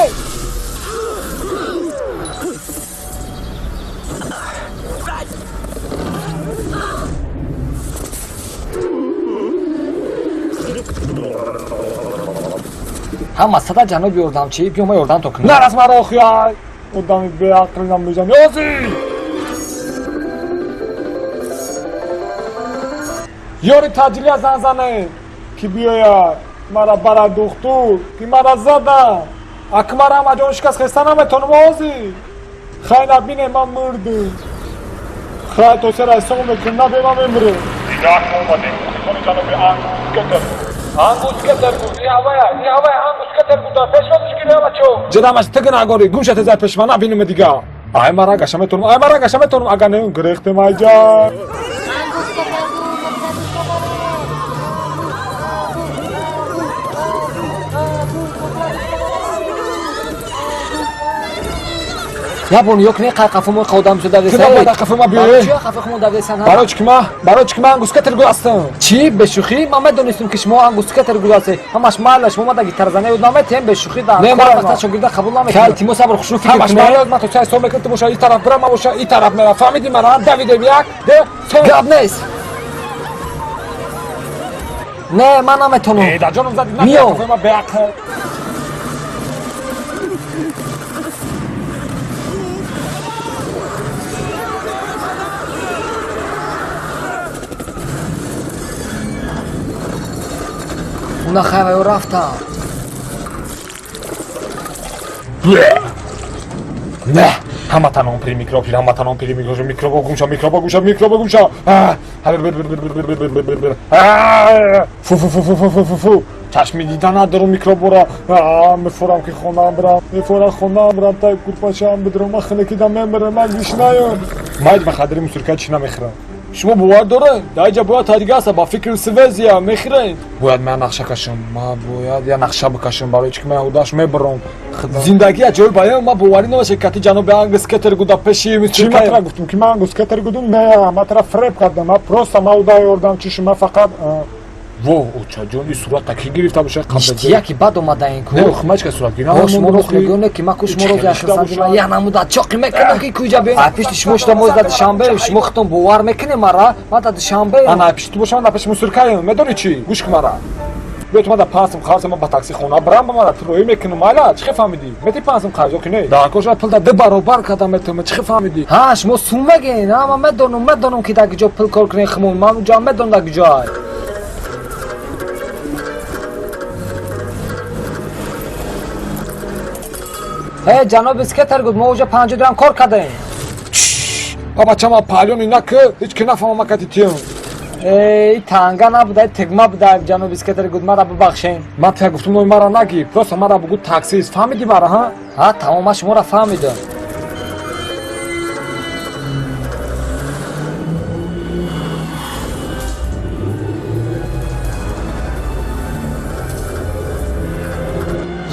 Ҳама сада ҷаноби ёрдамчӣ, биё ма ёрдамто кунем. Нарас маро охиай. Одами беақли намезани. Ози! Ёри таҷрия зан зане, ки биёяд мара бара духтур, ки мара задан. Ак мара ҳама ҷон шикаст, хеста наметонам ози. Хай, набине, ман мурдум. Хай, то сера ҳисоб мекунам, набе ман мемурам. Дигар омадем, мухлисони ҷаноби Ангус Кетергуд. Ангус Кетергуд, иҳавая, иҳавая Ангус Кетергуд, пешвозиш гиря бачо. Ҷадамаш тигнагори, гум шате зай пешма набинем дига. Ай мара гаша метонам, ай мара гаша метонам, агар не гирехтем айҷа. Як бор нигоҳ кунед, қай қафо одам шуда. Ту бояд қафо ма биёӣ. Чӣ қафо мо давесан? Барои чӣ ки ма, барои чӣ ки ман Ангус Кетергуд ҳастам. Чӣ, бешӯхӣ? Ман медонистам, ки шумо Ангус Кетергуд ҳастед. Ҳамаш майла, шумо мада гитаразане ёд наметиҳем, бешӯхӣ да. Не, мара вақта шогирда қабул намекунем. Илтимос, сабр, хушрӯ фикр Ҳамаш кунед. майла, ман то чай ҳисоб мекунам, ту боша ин тараф бирам, ман боша ин тараф мерам. Фаҳмидӣ мара? Давидем, як, ду, се. Гап нест. Не, ман наметонам. Э, да ҷоном задӣ, на Миё. қафои ма беақл. Уна хайваё рафтам. Не, ҳама танон пири микроб шид, ҳама танон пири микроб шид, микробо гум ша, микробо гум ша, микробо гум ша. Фу, фу, фу, фу, фу, фу, фу, фу. Чашми дида надорум микробора. Мефорам ки хонаам бирам, мефорам хонаам бирам, тай курпачаам бидурам, ман хунукида мемирам, ман гушнаям. Ман ба хадри мусурка чӣ намехӯрам. Шумо бовар доред, дар инҷа бояд тадига аста, ба фикри свезия мехӯред. Бояд ман нақша кашам, ман бояд я нақша бикашам, барои чӣ ки ман удаш мебарам. Зиндагӣ аҷоиб баён, ман боварӣ намешавад, кати ҷаноби Ангус Кетергуда пеши Чӣ мусурка. ман тра гуфтам, ки ман Ангус Кетергудум? Не, ман тра фреб кардам, ман просто ман уда ёрдам чишим, ман фақат во, очаҷон, ин сурат ки гирифта боша қабл. Яки бад омадаин ку. Не, хумачка сурат гирам. О, шумо рост мегӯед, ки ман ку шумо рози ахирсанҷи ман як намуда чоқи мекунам, ки куҷа биёед. Ай пишти шумо шуда моз дар Душанбе, шумо худтон бовар мекунед мара? Ман дар Душанбе. Ана пишти ту бошам, ман пеши мусуркаем. Медонӣ чӣ? Гӯш кун мара. Биё, ту ман дар 5 сум қарз, ман ба такси хона бирам, ба мара ту роҳӣ мекунам, майла, чӣ хел фаҳмидӣ? Мети 5 сум қарз ё ки не? Дар коша пул дар ду баробар карда метавонам, чӣ хел фаҳмидӣ? Ҳа, шумо сум мегӯед, ҳа, ман медонам, медонам, ки дар куҷо пул кор кунед хумон, ман уҷа медонам дар куҷоай. Э, ҷаноби Скетергуд, мо уҷа 50 дирам кор кардаем. Ба бача, ман палёни наки, ҳеҷ ки нафаҳмам, ман кати тиям. Э, танга набуда, тигма буда, ҷаноби Скетергуд, мара бибахшен. Ман тия гуфтум, номи мара нагӣ, просто мара бугӯ таксист, фаҳмидӣ мара, ҳа? Ҳа, тамом, ман шуморо фаҳмидам.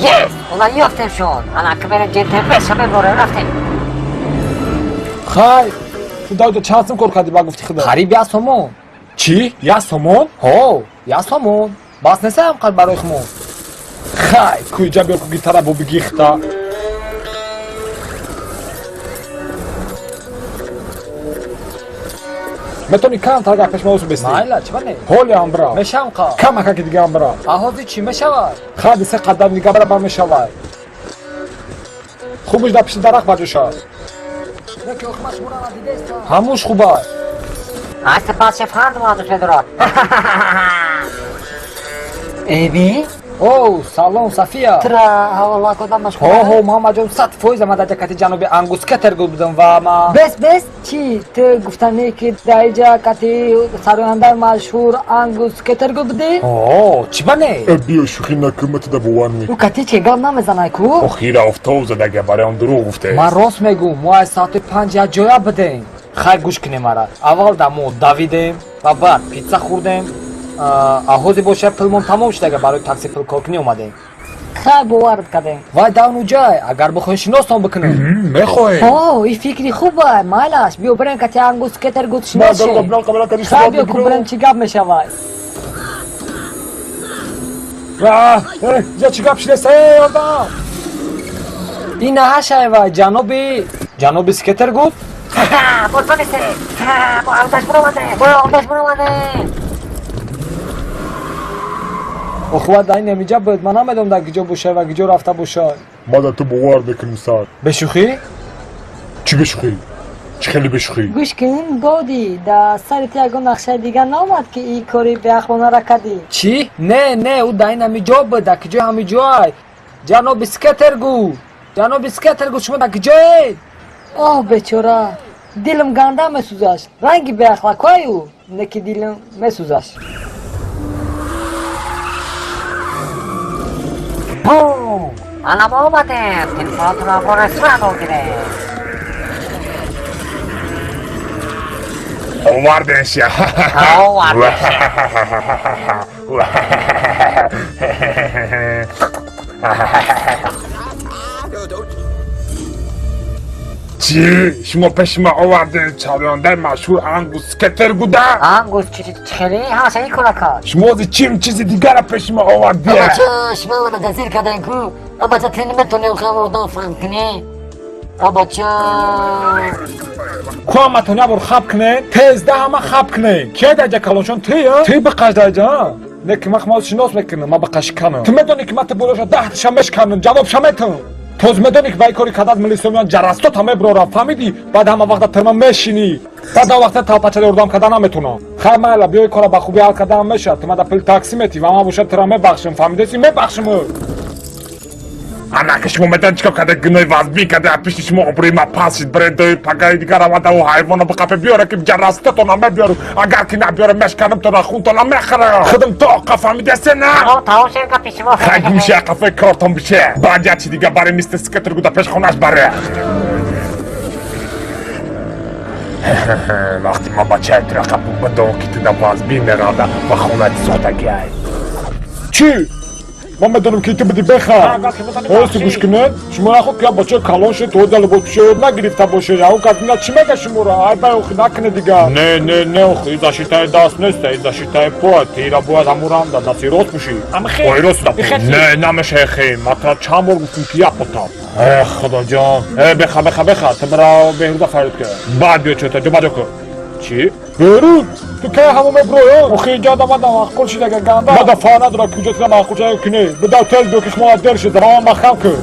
Yes! Уна ёфтем шон. Ана ки мерем ҷентлмен меборем, рафтем. Хай, ту давда чанд сум кор кардӣ, ба гуфти худат? Қариб 1 сомон. Чӣ, 1 сомон? Ҳо, 1 сомон. Бас нестам қад барои хумон. Хай, куҷа биёр ку гитара бо бигихта. Метавонӣ камтар гап пеш маосу бестӣ? Майла, чӣ ба не? Ҳолиам бира. Мешавам қа. Камакаки дигаам бира. Аҳози чӣ мешавад? Хади се қадам дига бира, ба мешавад. Хубиш дар пишти дарахт баҷоша. Не, ки охи ман шуморо надидаистам. Ҳамуш хуба. Аз сипас шеф ҳарду ман дӯст медорад. Эби? О, салом, Сафия. Тура ҳавола кодам машғул. Ҳо, ҳо, Муҳаммадҷон, 100% ман дар ҷакати ҷаноби Ангус Кетергуд будам ва ма Бес, бес, чӣ? Ту гуфтанӣ ки дар иҷа кати сарояндаи машҳур Ангус Кетергуд будӣ? О, чӣ ба не? Э, биё, шӯхӣ накун, ма туда бовар мекунам. Ӯ кати чӣ гап намезанай ку? Охира офтоб задага, барои он дурӯғ гуфте. Ман рост мегӯм, мо аз соати 5 як ҷоя будем. Хай, гӯш кунем мара. Аввал да мо давидем ва баъд питса хӯрдем. Ҳозир боша пулмон тамом шудага, барои такси пул кор кунӣ омадем. Хай, боварат кардем. Вай давну ҷай, агар бихоҳӣ шиностон бикунем. Мехоҳем. О, и фикри хуба, майлаш, биё бирем кати Ангус Кетергуд шинос шем. Хай, биё ку бирем, чӣ гап мешавад. Я чӣ гап шидест, эй, одам? Ин наҳашай вай, ҷаноби Скетергуд. Ботонисте, мо алдаш биромадем, мо алдаш биромадем. Охуват дар ин ҳамиҷа буд, ман намедонам дар киҷо бошад ва киҷо рафта бошад. Ма дар ту бовар мекунем, сар. Бешӯхӣ? Чӣ бешӯхӣ? Чӣ хеле бешӯхӣ? Гӯш кун, Годи, дар сари ту ягон нақшаи дигар наомад, ки ин кори беақлонара кардӣ? Чӣ? Не, не, ӯ дар ин ҳамиҷо буд, дар киҷои ҳамиҷоай. Ҷаноби Скетергуд, ҷаноби Скетергуд, шумо дар киҷоед? Оҳ, бечора, дилам ганда месӯзаш. Ранги беахлақҳои ӯ, не ки дилам месӯзаш. Бум! Ана мо омадем, телефонатонро бо ресторан огирем. Оварденша. Оварденша. Чӣ? Шумо пеши ма овардем сарояндаи машҳур Ангус Кетергуда? Ангус чӣ хеле ҳаша ин кора кард? Шумо ози чим чизи дигара пеши ма овардия? Абача, шумо мана дастгир кардем ку. Абача, ту наметонӣ одам фаҳм кунӣ. Абача. Ку ҳаматон як бор хаб кунед, тезда ҳама хаб кунед. Кия дар ҷа калоншон? Ты, ты биқаш дар ҷа. Не ки ман хмоз шинос мекунам, ман биқашканам. Ту медонӣ ки ман ту болоша 10 таша мешканам, ҷавобша метам. Тоз медонӣ ки ба ин кори кадат милисомиён ҷарастото меброрам, фаҳмидӣ? Баъд ҳама вақта тирма мешинӣ. Баъд ҳама вақта талпачада ёрдам карда наметонам. Хай, майла, биё, ин кора ба хубӣ ҳал кардаам мешавад. Ту мада пули таксӣ метӣ ва ман бошад тура мебахшам, фаҳмидаси? Мебахшам. Ана ки шумо медонед чикор карда, гуноҳи вазбин карда, пишти шумо обрӯи ма пас шид. Брендои пагаи дигар омада, ӯ ҳайвоно биқафе биёре ки ҷарастотона мебиёру. Агар ки набиёре, мешканамтона, хунтона мехӯрам худам то оқа, фаҳмидасе на? Тамом, тамом шед гапи шумо. Хай, гумши, қафои кортон бише. Баъд як чи дига баре мистер Скетергуда пеш хонаш баре. Вақти ман бачаи тура қапу бидон ки туда вазбин меравда ва хонаи сӯхтагиай. Чӣ? Ман медонам ки ту биди, беха. Ҳоси гӯш кунед, шумо наход ки як бачаи калон шед, то дали бо ёд нагирифта боше. Ягон кас бина чӣ мега шуморо? Ай бай, охи накунед дигар. Не, не, не, охи, и защитаи даст нест, и защитаи по. Тира бояд ҳамун да дасти рост пӯшӣ. Ой, рост да. Не, намеша, хе. Ман тура чанд бор гуфтам ки як потам. Э, худоҷон. Э, беха, беха, беха, ту бира Беҳрӯза фарёд кун. Баъд биё, чота, ҷо баҷо кун. Чӣ? Беҳрӯз, ту кай ҳамо меброи? Охи инҷа да мада маъқул шидага ганда. Мада фар надора куҷо туда маъқул шида кунӣ. Бидав тез биё ки шумо дер шид, равам махкам кун.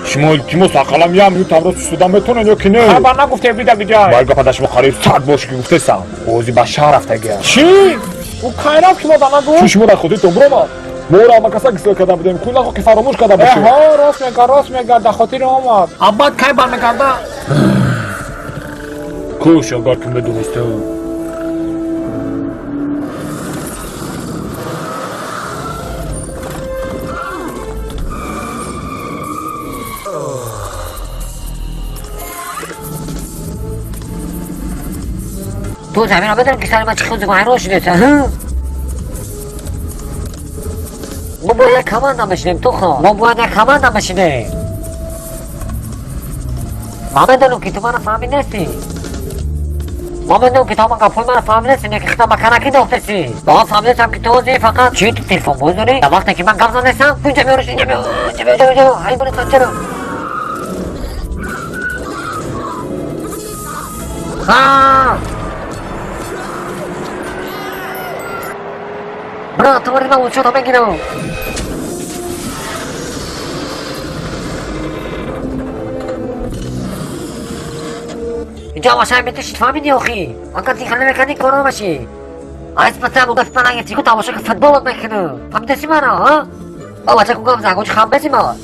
Шумо илтимос, ақаллам як минутам рост истода метонед ё ки не? Хабар нагуфте бида гиҷай. Бай гапа да шумо қариб 100 боши ки гуфтесам. Ози ба шаҳр рафтагиам. Чӣ? Ӯ кай рафт ки мода нагуфт? Чун шумо дар хотиртон биромад? Моро ҳама каса гисел карда будем, ку нахо ки фаромӯш карда бошем. Ҳо, рост мега, рост мега, дар хотири омад. Абад кай бармегарда? Кош агар ки медонистам. Ту заминро медонӣ ки сари ман чӣ хел ҳайрон шудеса? Мо бояд як команда мешинем, тухо. Мо бояд як команда мешинем. Ман медонам ки ту мана фаҳмӣ нестӣ. Ман медонам ки ту ҳама гапҳои мана фаҳмӣ нестӣ, не ки хита ба канакӣ дохтеси. Ман фаҳмидастам ки ту ҳозир фақат чӣ ту телефон боз дорӣ? Дар вақте ки ман гап занестам, инҷа меориш, инҷа мео, инҷа мео, инҷа мео, ҳайвонистон чаро? Ха! Бро, ту вори ман учота мегирам. Инҷа ҳамашай метишид, фаҳмидӣ охи? Агар тихел намекардӣ, кор намешид. Айс пата му гаф мана гирифти ку тамошо ки футбол мекунам. Фаҳмидаси мана, ҳа? Ба бача ку гап зан, хам бези ма.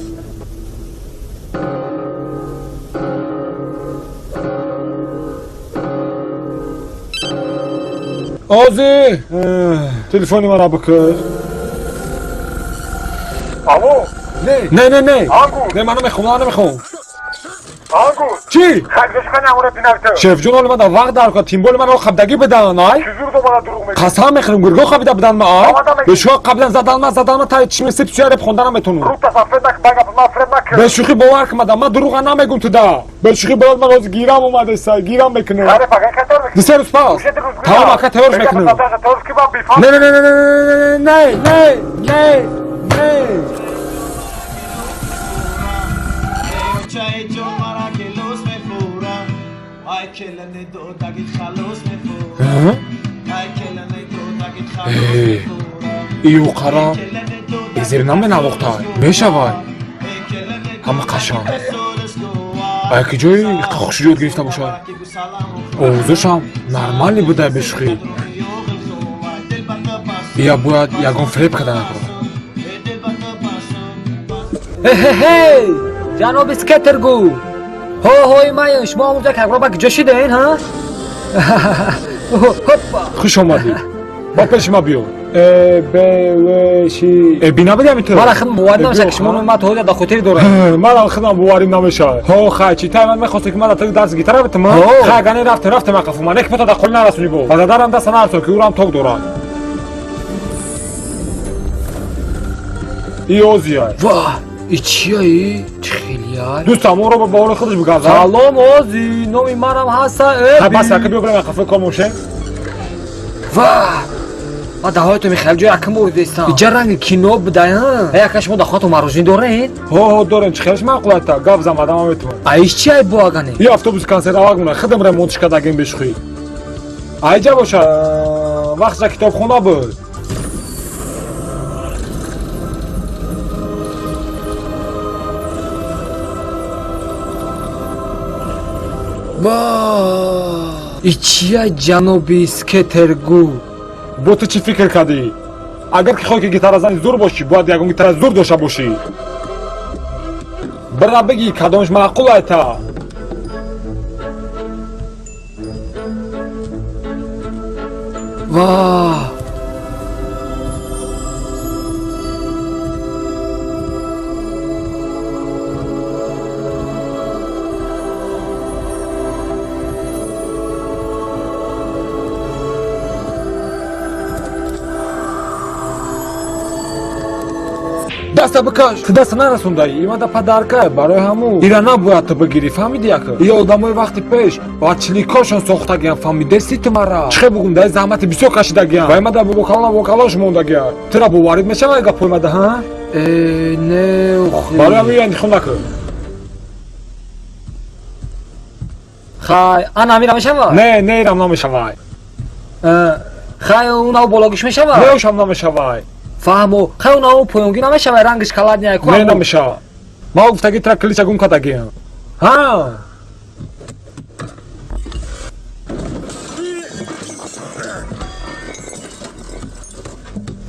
Ози, телефони мана бикир. Алло? Не, не, не, не. Ангур. Не, ман намехоҳам, ман намехоҳам. Ангур. Чӣ? Шеф ҷон, ҳоли ман дар вақт дар кор, тимболи маро хабдагӣ бидан, ай? Қасам мехӯрам, гурго хабида бидан ма, ай? Бешӯхӣ қаблан задан ма, задан ма, та чишми сип суя реп хонда наметонам. Бешӯхӣ бовар кун мада, ман дурӯға намегум туда. Бешӯхӣ бояд ман ҳозир гирам омадеса, гирам мекунам. Ду-се рӯз пас. Тамом, ака тайёрш мекунам. Не, не, не, не, не, не, не, не. Ию қара зер наменавохтай, мешавай ҳама қашан. А яке ҷои хушҷӯд гирифта бошад, овозошам нормалӣ будай. Бешӯхӣ ия бояд ягон фиреб карда накунад. Ҳе-ҳе-ҳей, ҷаноби Скетергу, ҳо-ҳои май, шумо ҳамонҷо какро ба куҷо шидаен, ҳа? Ҳоппа! Хуш омадӣ, ба пеши ма биё. Э, Б, В, Ш. Э, би набуди ҳами ту? Мана худам боварӣ намешавад, ки шумо номи ман то ҳозир дар хотири доред. Манам худам боварим намешавад. Ҳо, хай, чӣ тай ман мехостӣ, ки ман дар ту дарси гитара битам? Ҳо. Хай, агар не рафтем, рафтем ақафу ман, не ки пата дар қол нарасонӣ бо. Ба задарам даста нарасон, ки ӯрам ток дорад. И озияй. Ва, и чияи? Чӣ хелияй? Дӯстам, онро ба бовари худаш бигардад. Салом, Ози, номи манам ҳаста Хай, Эби. бас, яка биё, бирем ақафои кор мошем. Ва, ман дар ҳоятум хеле ҷои якум бор дидистам. Иҷа ранги кино будай, ҳа? Яка шумо дар хонатон марожин доред? Ҳо, ҳо, дорем, чӣ хелаш маъқулайта, гап зан, баъдам ман метавонам. А иш чи ай бо агане? И автобуси консервавак мона, худам ремонтш кардагим бешӯхӣ. Айҷа боша, вақтша китобхона буд. Ва, и чия, ҷаноби Скетергу? Бо ту чӣ фикр кардӣ? Агар ки хоҳӣ ки гитаразани зур бошӣ, бояд ягон гитара зур дошта бошӣ. Бира бигӣ, кадомш маъқул айта? Ва, Даста бикаш, ту даста нарасондаӣ, имада падарка барои ҳамун. Ира набояд ту бигирӣ, фаҳмидӣ яка? Ия одамои вақти пеш ва чиликошон сохтагиям, фаҳмидеси ту мара? Чӣ хел бугум, даи заҳмати бисёр кашидагиям. Ва имада бобокалона бобокалош мондагиям. Тура боварид мешавад гапҳои мада, ҳа? Э, не, охи. Барои ҳамин ия интихоб накун. Хай, ана ҳамира мешавад? Не, не, ирам намешавад. Хай, унав бологиш мешавад? Не, ошам намешавад. Фаҳмо, хай, унав поёнгӣ намешавад, рангиш каладняй ку? Не, намешавад. Ман гуфтаги тура клича гум кардагиям. Ҳа?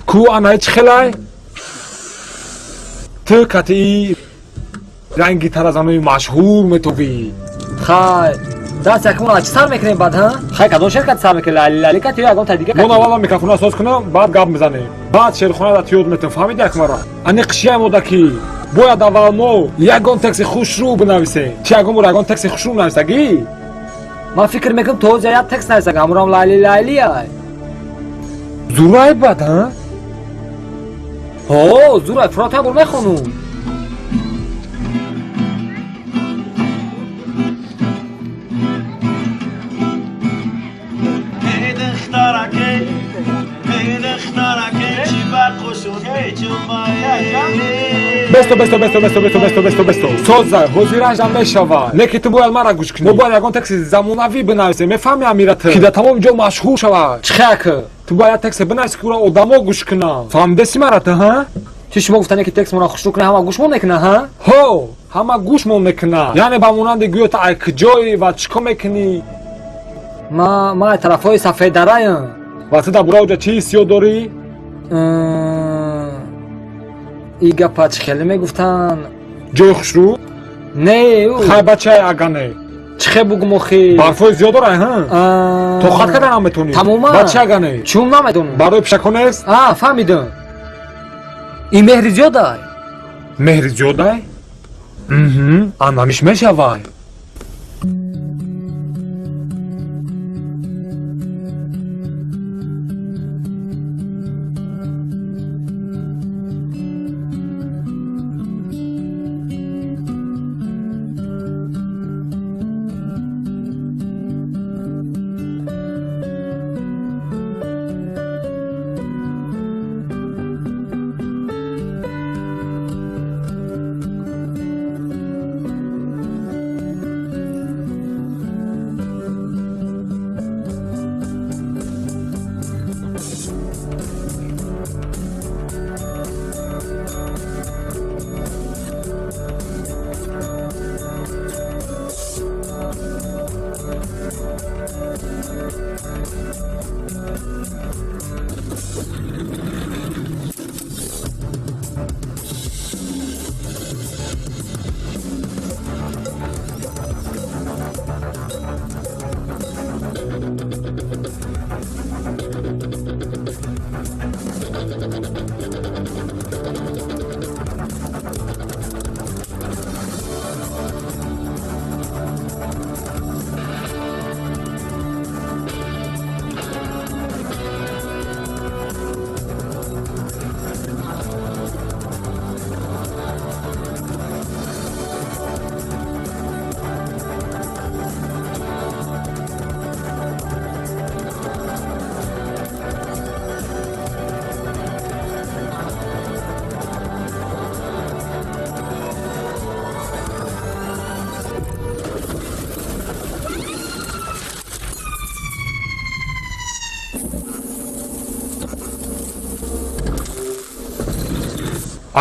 Ку анаи чӣ хелай? Ту катии ранги гитаразанои машҳур метобӣ. Хай, даст якумон чӣ сар мекунем баъд, ҳа? Хай, кадом ширкат сар мекунем, Лали Лали кати ё ягон та дига? Мон аввал микрофона соз кунам, баъд гап мезанем. Баъд шерхона да ёд метам, фаҳмиди як мара? Ани қишиям ода ки бояд аввал мо ягон тексти хушрӯ бинависем. Чи ягон бор ягон тексти хушрӯ нависагӣ? Ман фикр мекунам, то ҳозир як текст нависагам, ҳамурам Лали Лали ай. Зурай бад, ҳа? Ҳо, зурай, фурат як бор мехонум. Эй духтараке, эй духтараке, чӣ барқу шуд беҷумбае. Бесто, бесто, бесто, бесто, бесто, бесто, бесто, бесто. Созай, ҳозиражам мешавад. Не ки ту бояд мара гӯш кунӣ. Мо бояд ягон тексти замонавӣ бинависем. Мефаҳми, амира, ту? Ки дар тамоми ҷо машҳур шавад. Чӣ хел ки? Ту бояд як тексте бинависӣ, ки ӯро одамо гӯш кунанд. Фаҳмидаси мара ту, ҳа? Чи шумо гуфтане, ки текст моро хушрӯ кунад, ҳама гӯшмон мекунад, ҳа? Ҳо, ҳама гӯшмон мекунад. Яъне ба монанди гӯё ту ай куҷоӣ ва чӣ кор мекунӣ? Ма тарафҳои сафеддараям. Ва ту дар бораи оҷа чӣ ҳиссиёт дорӣ? И гапа чӣ хеле мегуфтанд? Ҷои хушрӯ? Не, ӯ. Хай, бачаи агане. Чӣ хел бугум охи? Барфҳои зиёд дорай, ҳа? Тоқат карда наметонӣ. Тамоман. Ба чӣ агане? Чун намедонам. Барои пишакҳо нест? А, фаҳмидам. Ин меҳри зиёдай. Меҳри зиёдай? Анамиш мешавай.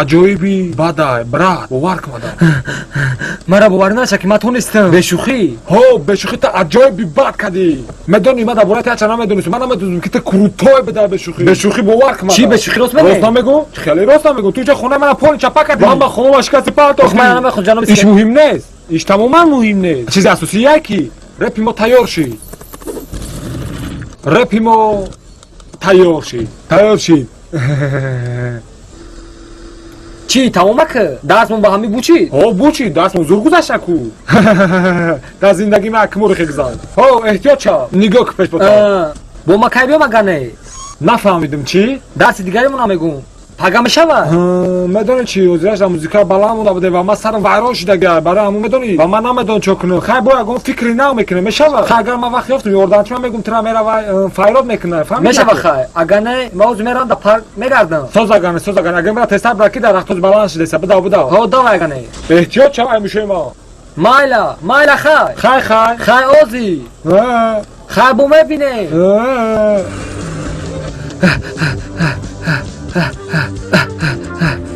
Аҷоиби бадай, брат, бовар кунада. Мара бовар наша, ки ман тонистам. Бешӯхӣ. Ҳо, бешӯхӣ, та аҷоиби бад кардӣ. Медонӣ, ман дар бораи ту ҳача намедонистам. Ман намедонистам, ки ту крутой бедай бешӯхӣ. Бешӯхӣ, бовар кунада. Чӣ бешӯхӣ, рост мегӯӣ? Рост намегӯ? Хеле рост намегӯ. Ту иҷа хонаи мана поли чапа кардӣ. Ман ба хонама шикасти партохтӣ. Ман намехоҳам, ҷаноби Иш муҳим нест. Иш тамоман муҳим нест. Чизи асосӣ яки репи мо тайёр шид. Репи мо тайёр шид. Тайёр шид. Чӣ, тамома ки? Дарсмон ба ҳамин бучид? Ҳо, бучид, дарсмон зур гузашта ку. Дар зиндагӣ ман акмури хегзан. Ҳо, эҳтиёт шав. Нигоҳ ки пеш бота. Бо ма кай биём агане? Нафаҳмидим, чӣ? Дарси дигаремон намегӯм. Пага мешавад? Медонӣ чӣ, ҳозираш дар музика баланд монда буде ва ман сарам вайрон шудага. Барои ҳамун, медонӣ, ва ман намедонам чо кунам. Хай, бо ягон фикри нав мекунем, мешавад? Хай, агар ман вақт ёфтам, ёрдамчи ман мегӯм, тура меравай, файрод мекунад, фаҳмидӣ? Мешава, хай. Агар не, ман ҳозир меравам, дар парк мегардам. Соз агане, соз агане. Агар мера тезтар бира, ки дарахтоз баланд шудеса. Бидав, бидав. Ҳо, давай агане. Эҳтиёт шав, ай мушои мо. Майла, майла, хай. Хай, хай. Хай, ози. Хай, бо мебинем.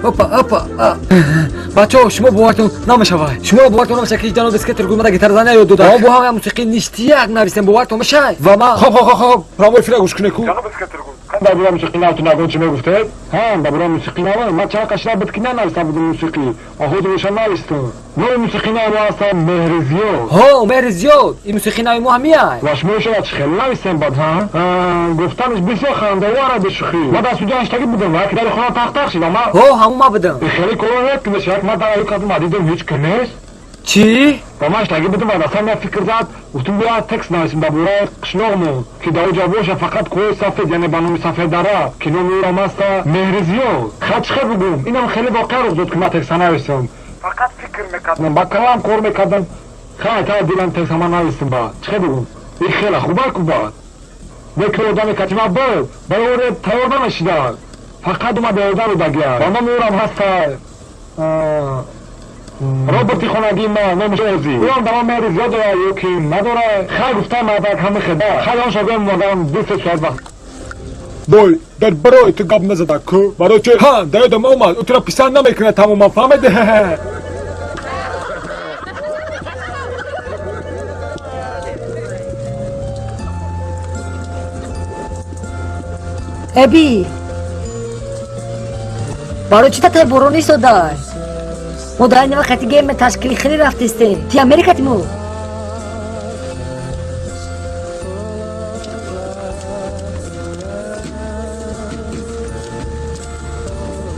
Опа, опа. Бачаҳо, шумо бовартон намешавад. Шумо бовартон намешавад, ки ҷаноби Скетергуд мада гитаразания ёд дода. Бо ҳам мусиқии ништияк нависем, бовартон мешавад? Ва ман Хоб, хоб, хоб, прямой эфира гӯш кунед ку. Ҷаноби Скетергуд, дар бораи мусиқӣ навту нагон чӣ мегуфтед? Ҳа, дар бораи мусиқӣ нава, ман чанд қашра буд, ки нанависта будам мусиқӣ. Ҳозир боша навистам. Номи мусиқӣ нави мо ҳастам Меҳри зиёд. Ҳо, меҳри зиёд. Ин мусиқии нави мо ҳамияй. Ва шумо шояд чӣ хеле навистем бад, ҳа? Гуфтанаш бисёр хандаовара, бешӯхӣ. Ман дар студия ҳаштагӣ будам ва яке дари хона тақ-тақ шид, ама Ҳо, ҳамун ман будам. Хеле корро редко мешавад, ман дар аю кардам, дидам, ҳеҷ ки нест. Чӣ? Ва ман ҳаштагӣ будам ва дастам як фикр зад, гуфтум, бояд текст нависем дар бораи қишлоқмон, ки дар оҷа боша фақат кӯҳои сафед, яъне ба номи Сафеддара, ки номи ӯрам аста Меҳри зиёд. Хай, чӣ хел бугум, инам хеле воқеа рух дод, ки ман текста нависам. Фақат фикр мекардам, ба калам кор мекардам. Хай, та дилам текста ман навистам. Ба чӣ хел бугум, ин хеле хуба ку. Бад лекин одаме кати ман буд, барои ӯ тайёр намешидад, фақат омад ёрдам додагия ва номи ӯрам ҳаста роботи хонагии ман, номаш Ози. Ӯам дар ман меҳри зиёд дорад ё ки надорад? Хай, гуфтам, мардак ҳама хеда. Хай, он шогирд модам 2-3 соат вақт. Бой, дар барои ту гап назада ку. Барои чи? Ҳа, дар ёдам омад, ӯ тура писанд намекунад тамоман, фаҳмиди? Эби, барои чӣ татай борон истодай? Мо дар ин вақти гейми ташкили хеле рафтистем. Ти Америка тиму?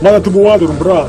Мана ту бовар дорам, брат.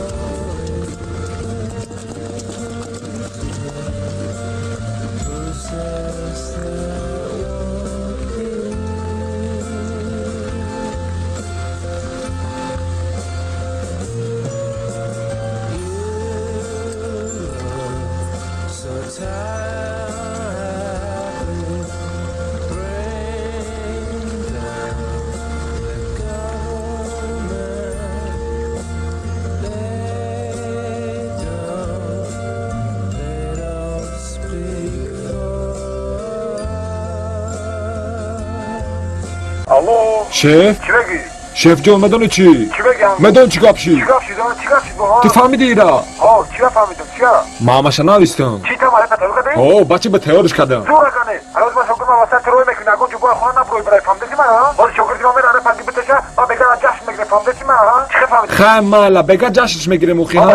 Алло. Шеф? Чӣ мегӣ? Шеф ҷон, медонӣ чӣ? Чӣ мегам? Медонӣ чӣ гап шид? Чӣ гап шид? Чӣ гап шид боҳа? Ту фаҳмидӣ ира? Ҳо, чӣ фаҳмидам? Чия? Ман ҳамаша навистам. Чӣ там алака тайёр кардӣ? Ҳо, бача ба тайёриш кардам. Зур агане. Ҳанӯз ман шогирд ман васат рой мекунӣ, ягон ҷо бояд хона набурой барай, фаҳмидӣ ман, ҳа? Ҳозир шогирди ман мерара панги биташа, ман бега ҷашн мегирем, фаҳмидӣ ман, ҳа? Чӣ хел фаҳмидӣ? Хай майла, бега ҷашнш мегирем ухи, ҳа?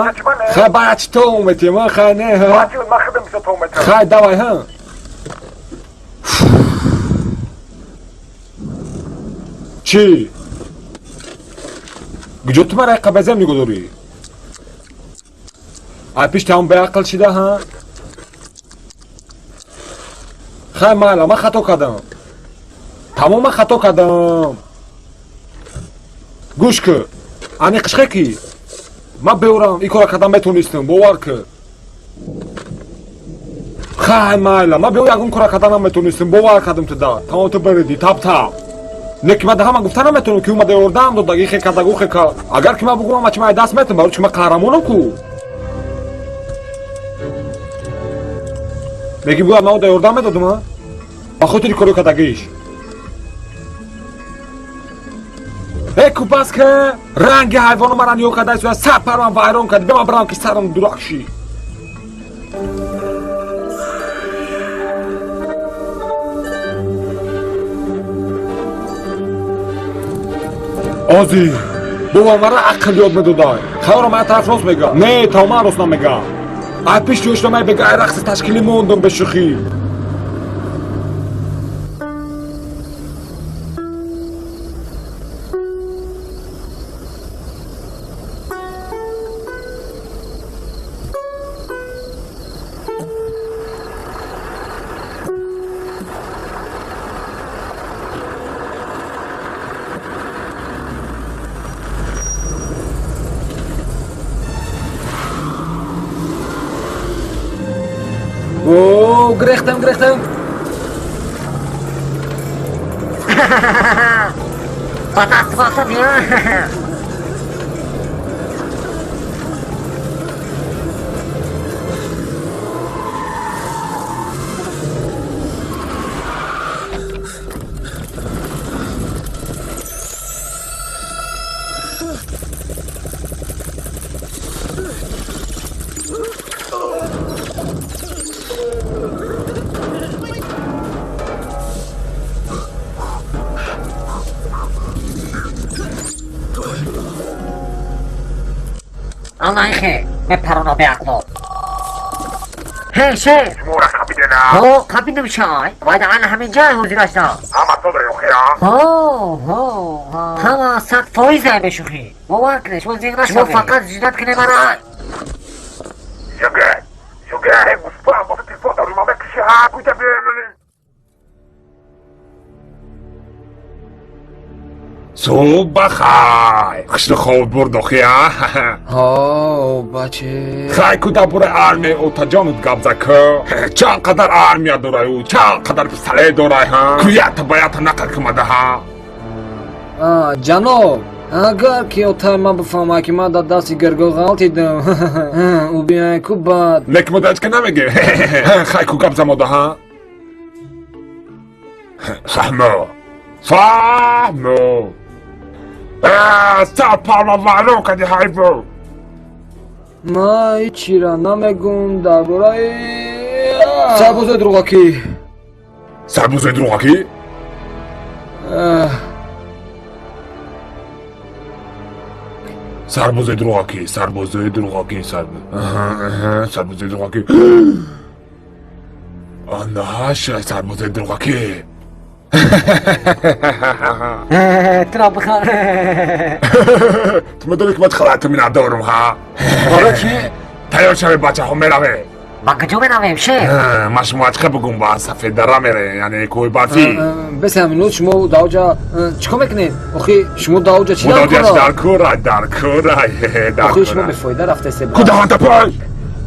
Хай бая чӣ то уметем, ҳа? Хай не, ҳа? Бача, ман худам бисёр то уметам. Хай давай, ҳа? Чӣ? Куҷо ту мара қабазам нигоҳ дорӣ? Ай пишти ҳам беақл шида, ҳа? Хай майла, ман хато кардам. Тамом, ман хато кардам. Гӯш кӣ. Ани қишқе ки? Ман беурам ин кора кардан метонистам, бовар кӣ. Хай майла, ман беур ягон кора кардан наметонистам, бовар кардам ту да. Тамом ту бириди, тап-тап. Лекин ман ҳама гуфта наметавонам, ки ӯ ёрдам дод, ихе кардаг, ухе кард. Агар ки ман бугӯм, ҳама чи ман даст метам, барои чи ман қаҳрамонам ку. Меги бояд ман ӯ да ёрдам медодам, а? Ба хотири кори кардагиш. Э, ку бас ки ранги ҳайвоно мара нигоҳ карда исто, сар парман вайрон карди, бема барам ки сарам дурак шид. Ози, бобо мара ақл ёд медодай. Хаёро ман тараф рост мега. Не, то ман рост намега. Ай пишти ёшта май бега, ай рақси ташкилӣ мондум бешӯхӣ. О, грехтам, грехтам. Ба даст вақта биё. Аллахе, мепарона беақло. Ҳей, шеф! Шумора қапидена. Ҳо, қапидам шай. Вайда ана ҳамин ҷай ҳозир ашта. Ҳама добре охира? Ҳо, ҳо, ҳама 100% ай бешӯхӣ. Бовар кунед, шумо зиқ нашавед. Шумо фақат зинат кунед мара. Шогирд, шогирд, э, гуспа, боса телефон дорӣ, ман мекуши, ҳа, куҷа биё. Субҳ бахайр. Хушну хоб бурд охи, а? Ҳо, баче. Хай ку дар бораи армияи отаҷонут гап зад ку. Чанд қадар армия дорай ӯ, чанд қадар пистолет дорай, ҳа? Ку якта ба якта нақл кумада, ҳа? А, ҷаноб, агар ки отай ман бифаҳмад, ки ман дар дасти гирго ғалтидам, ӯ биёяд ку баъд. Лекин мо дачка намегем. Хай ку гап замода, ҳа? Фаҳмо. Фаҳмо. Сар парма вайрон кардӣ, ҳайвон. Ман ҳечира намегӯм дар бораи сарбозои дурӯғакӣ. Сарбозои дурӯғакӣ? Сарбозои дурӯғакӣ, сарбозои дурӯғакӣ, сарбозои дурӯғакӣ. Анаҳаша сарбозои дурӯғакӣ. Туро бихор. Ту медонӣ ки ман халату миннатдорум, ҳа? Барои чӣ? Тайёр шавед, бачаҳо, меравем. Ба куҷо меравем, шеф? Ман шумо чӣ бигӯм, ба Сафеддара мерем, яъне кӯҳи барфӣ. Беса минут, шумо даоҷа чӣ кор мекунед? Охи шумо даоҷа чӣ дар кора, дар кора, дар. Охи шумо бефоида рафтасе. Кудаҳанта пой!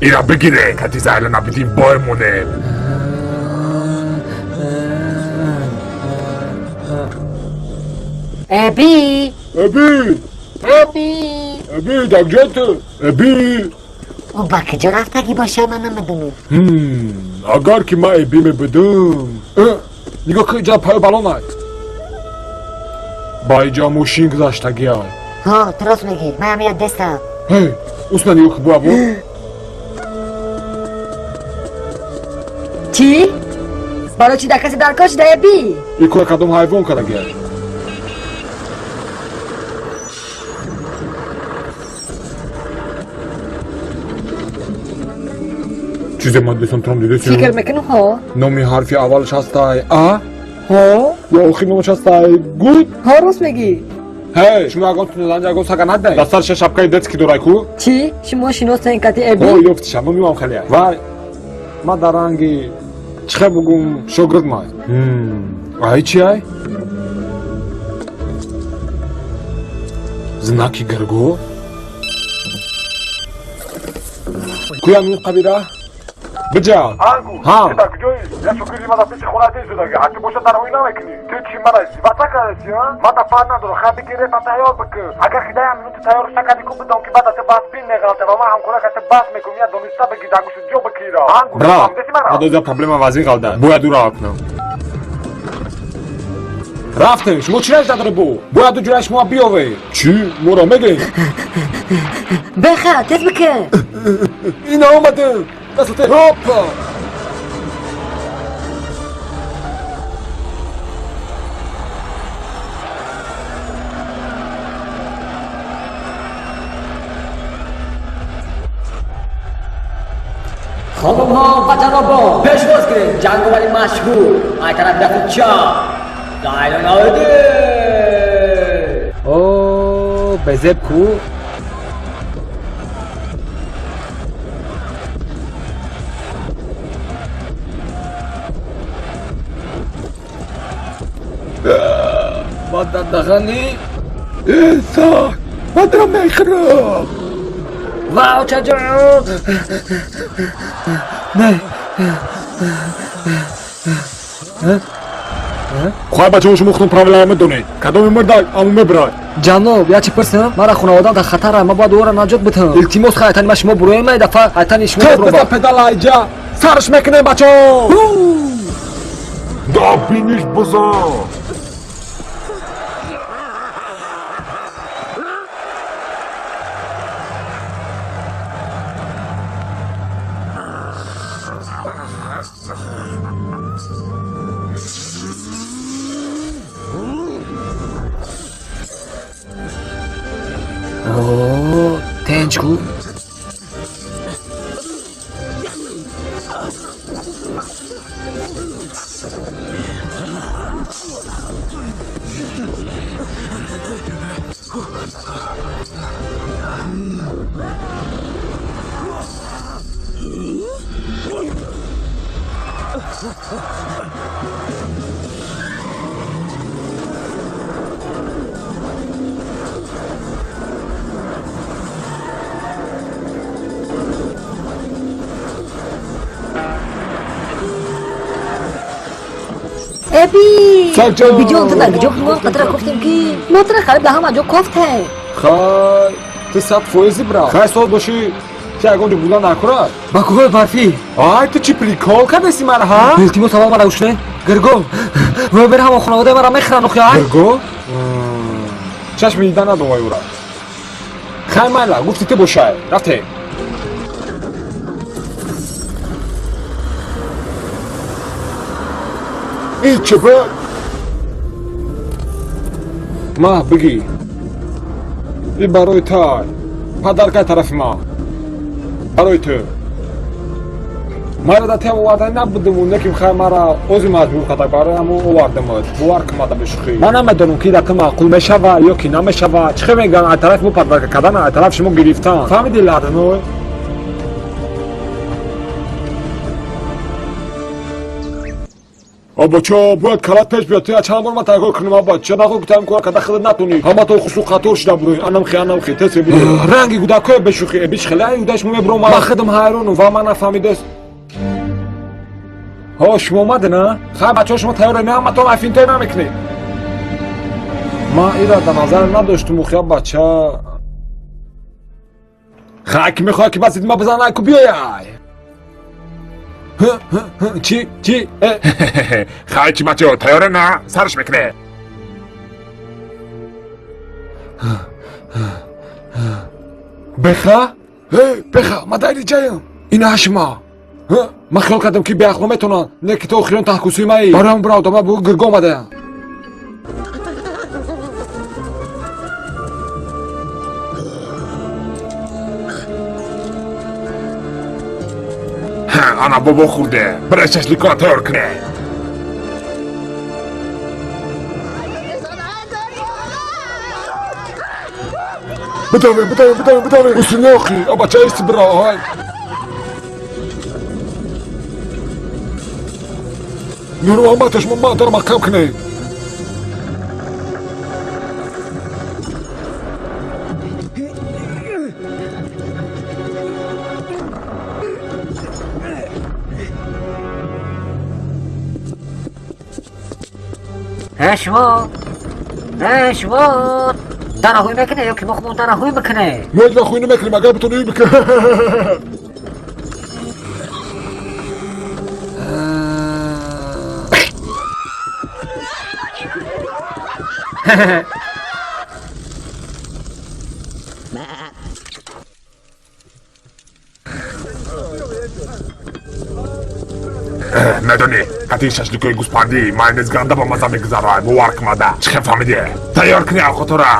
Ира бигире, кати зайла набидим бой монем. Эби! Эби! Эби! Эби, дар куҷо ту? Эби! Ӯ ба куҷо рафтагӣ боша, ман намедонам. Агар ки ман Эби мебудам. Нигоҳ кун, иҷа паё балон ай. Ба иҷа мошин гузаштагӣ ай. Ҳо, ту рост мегӣ, ман ҳамия дестам. Ҳей, усна нигоҳ кун, буабо. Чӣ? Барои чӣ дар касе дар кор шуда, Эби? Ин кора кадом ҳайвон кардагӣ ай? Чизе ман дестам турам дидеси? Фикр мекунам, ҳо. Номи ҳарфи аввалаш ҳастай А? Ҳо. Ё охир номаш ҳастай Гуд? Ҳо, рост мегӣ. Ҳей, шумо ягон тунеланҷа ягон сага надаед? Дар сарша шапкаи детский дорай ку? Чӣ? Шумо шиносен кати Эби? Ҳо, ёфтиша, номи ман хеле ай. Вай, ман дар ранги чӣ хел бугум шогирд май. Ай чи ай? Знаки гирго? Куя минут қабира? Биҷа. Ангус, ту дар куҷоӣ? Я шогирди ман дар пеши хона дез шудагӣ. Ҳакӣ боша дарҳоӣ намекунӣ. Ту чӣ мара издивата кардасӣ, а? Ман дар фар надорам, хай бигир репа тайёр бикун. Агар хидаям минути тайёрш накардӣ, ку бидон ки баъд аз ту баспин меғалта ва ман ҳамкора кати бас мекунам, я дониста бигир дар гӯши ҷо бикира. Ангус, Бра, фаҳмидасӣ мара? Ман проблема вазин қалда. Бояд ӯ раҳо кунам. Рафтем, шумо чӣ раҷ надоред бо? Бояд ӯ ҷураи шумо биёвед. Чӣ? Моро мегӯед? Беха, тез бикун. Ина омадем. Дастате. Ҳоппа! Хонумҳо ва ҷанобон, пешвоз кунед ҷанговари машҳур, ай тараф дафи чап, Зайноновидин. О, безеб ку? Ман дар дағани Эса, ман дорам мехӯрам. Ва очаҷон! Не. Хоҳар бачаҳо, шумо худтон правиларо медонед. Кадоми мурдак, аму мебирад. Ҷаноб, як чи пурсам? Мара хонаводам дар хатара, ман бояд ӯро наҷот битам. Илтимос, хай айтани ма шумо буроем, ай дафъа айтани шумо Тез буроба. бизан педала айҷа. Сарш мекунем, бачаҳо. Да биниш бизан. О, тенч ку? Эби! Сагҷон! Биҷон, ту дар куҷо будӣ? Мо қатра кофтем ки мо тура қариб дар ҳама ҷо кофтем. Хай, ту 100% бра. Хай сол бошӣ, ти ягон ҷо будан накурад. Ба кӯҳои барфӣ. Ай, ту чӣ прикол кардеси мара, ҳа? Илтимос, аввал мара гӯш кунед. Гирго, вой бер ҳама хонаводаи мара мехӯранд охи, ай. Гирго? Чашми дида надовай ӯра. Хай майла, гуфти ту бошай. Рафтем. Ин чӣ буд? Ма, бигӣ. И барои тай. Падаркаи тарафи ман. Барои ту. Мара да тем овардан набудам, неким хай мара ози маҷбур карда, барои ҳамон овардамад. Бовар кун, мада бешухӣ. Ман намедонам, ки да ту маъқул мешава ё ки намешава. Чӣ хел мегӯянд, ай тарафи мо подарка кардан, ай тарафи шумо гирифтан. Фаҳмиди, ладно? Абача, бояд калат пеш биёд. Ту чанд бор ман такрор кунам, абача, нахо гуфтам, кор карда худат натонӣ. Ҳаматон хусу қатор шуда буроин. Анамхи, анамхи, тез буроин. Ранги гудакое бешухӣ, биш хеле ай гудаш мебуром. Ман худам ҳайронам ва ман нафаҳмидааст. Ҳо, шумо омадин, а? Хай, бачаҳо, шумо тайёре, не, ҳаматон афинтой намекунед. Ман ира дар назар надоштум, ухи, бача. Хай, ки мехоҳад, ки басид ма бизан, айку биёяй. Чӣ, чӣ? Хай, чӣ, бачаҳо, тайёре, на? Сарш мекунед. Беха? Эй, беха, ма дар ҷаям. Ина шума. Ман хиёл кардам, ки беақло метавонанд, не ки то охирон таҳкусии маи. Барои ҳам бира одама бу гирго омадаям. Ана, бобо хурде, бира шашликора тайёр кунед. Бидавем, бидавем, бидавем, бидавем. Усунёхи, абача, исти, бира, ай. Нурмуҳаммад, шумо ман дора маҳкам кунед. Э, шумо, э, шумо дара ҳуй мекунед ё ки мо худмон дара ҳуй мекунем? Мо ҳеҷ вақт ҳуй намекунем, агар битонӣ, ҳуй бикун. Медонӣ, қати шашликои гӯспандӣ майонез ганда ба маза мегузарад, бовар кунада. Чӣ хел фаҳмидӣ? Тайёр кунӣ авқотора.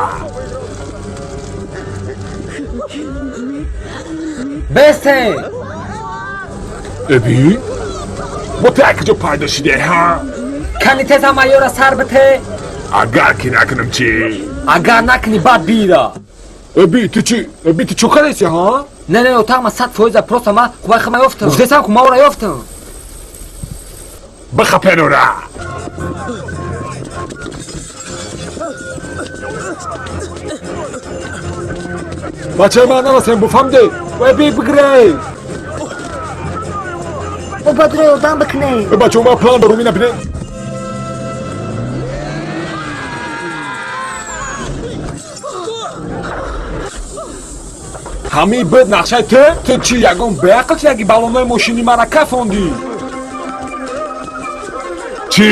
Бесте! Эби, бо ту як куҷо пайдо шиде, ҳа? Кани тез ҳама ёра сар бите. Агар ки накунам, чӣ? Агар накунӣ, баъд бира. Эби, ту чӣ? Эби, ту чӣ кардеси, ҳа? Не, не, отақ ма 100%, просто ма хубай хама ёфтам. Гуфтесам, ку ма ора ёфтам. Бихапенура. Бачаи ман нарасем, буфаҳмиде? Эби, бигирей. Мо бояд ӯро ёрдам бикунем. Э, бачаҳо, ман план дорум, ина бинед. Ҳамин буд нақшаи ту? Ту чӣ, ягон беақл шудаги, баллонҳои мошини мара кафондӣ? Чӣ?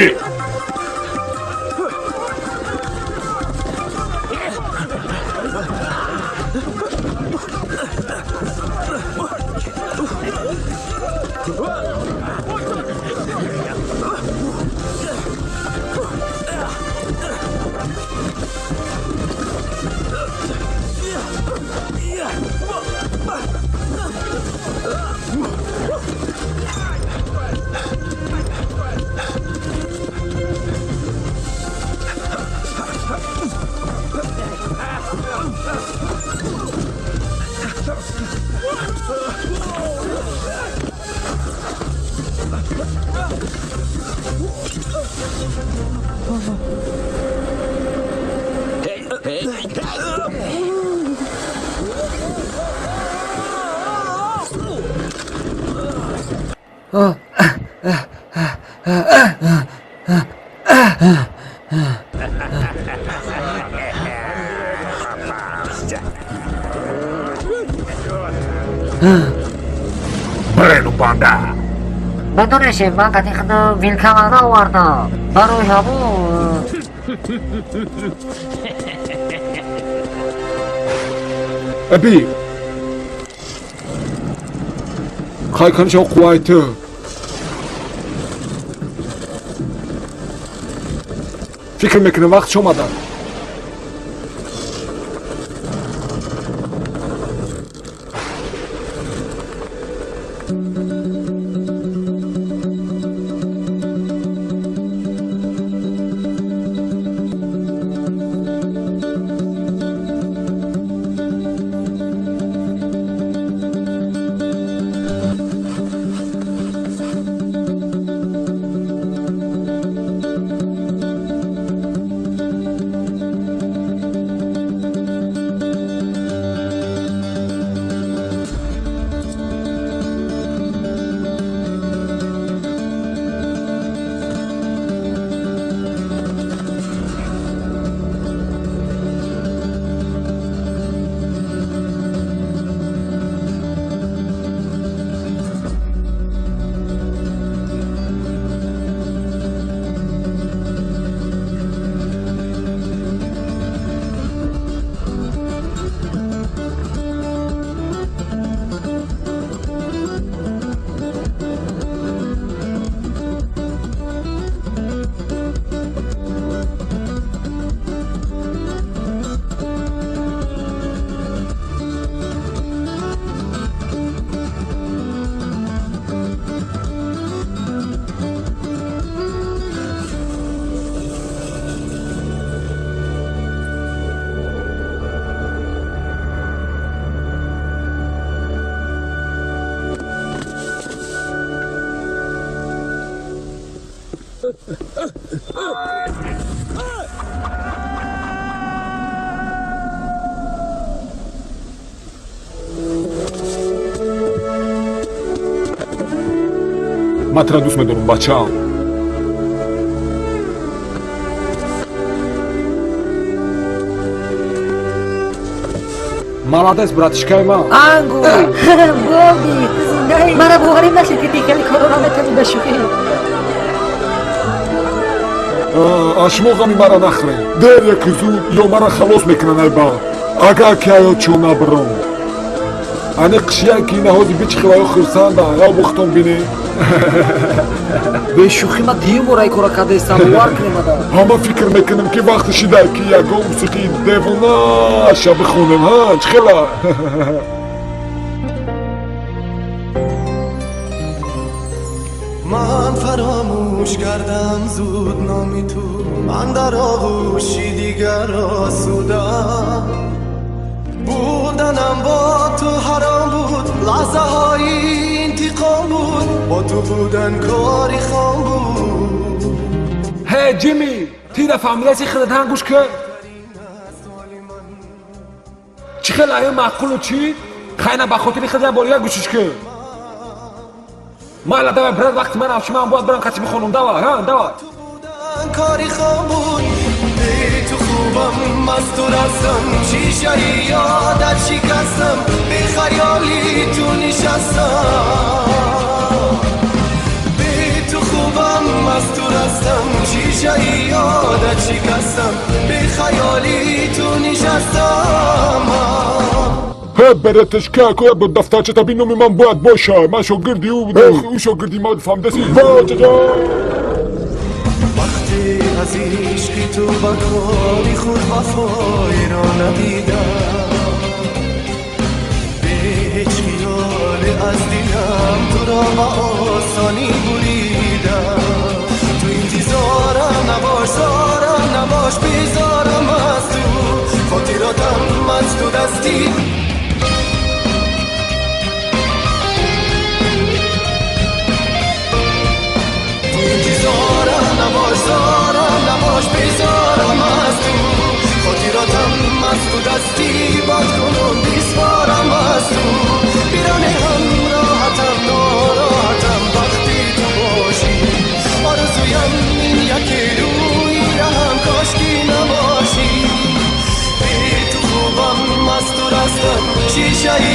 Брену банда. Медонешед, ман қати худам вилкама наовардам. Барои ҳамон. Эби, хай, канишав қувваи ту. Фикр мекунам, вақтш омада. Ман тура дӯст медорам, бачаам. Молодец, братишкаи ман. Ангу! Боби, ту зиндаӣ? Мара боварим нашуд, ки хеле корро наметавонӣ ба шӯхӣ. Аз шумо ғами мара нахӯред. Дер яки зуд ё мара халос мекунанд ай банд. Агар ки ҳаётшон набаром. Ани қишия ки наҳози бичихела ё хурсанданд, ё бухтон бинед. Бешӯхӣ ма дуюм бора ин кора кардаистам, бовар кунем ада. Ҳама фикр мекунем, ки вақте шида, ки ягон мусиқии девонаша бихонем, ҳа, чӣ хела? Ман фаромӯш кардам зуд номи ту, ман дар оғӯши дигар осудам. Буданам бо ту ҳаром буд, лаҳзаҳои интиқом буд, бо ту будан кори хом буд. Ҳе, Ҷимми, тира фаҳмидаси худат ҳам гӯш кун. Чӣ хел аю маъқулу чӣ? Хайна ба хотири худат бор як гӯшиш кун. Майла, давай, брат, вақти ман авши ман бояд барам кати бихонам, давай, ҳа, давай. Кори хом буд, бе ту хубам, аз ту растам, шишаи ёдат шикастам, бе хаёли ту нишастам. Бе ту хубам, аз ту растам, шишаи ёдат шикастам, бе хаёли ту нишастам. Ҳе, братишка, коя бо дафтарчата би номи ман бояд бошад. Ман шогирди ӯ будам. Ӯ шогирди ман, фаҳмидаси? Во, ҷаҷа! Вақте аз ишқи ту ба кори худ вафоиро надидам, бе ҳеҷ хиёле аз дилам туро ба осонӣ буридам. Ту интизорам набош, зорам набош, безорам аз ту, хотиротам аз ту дастӣ. Интизорам набош, зорам набош, безорам аз ту, хотиротам аз ту дастӣ, бод кунун бисворам аз ту. Пироне ҳам роҳатам, нороҳатам вақти ту бошӣ, орзуям ин яке рӯи раҳам, кошки набошӣ. Бе ту хубам, аз ту растам, шишаи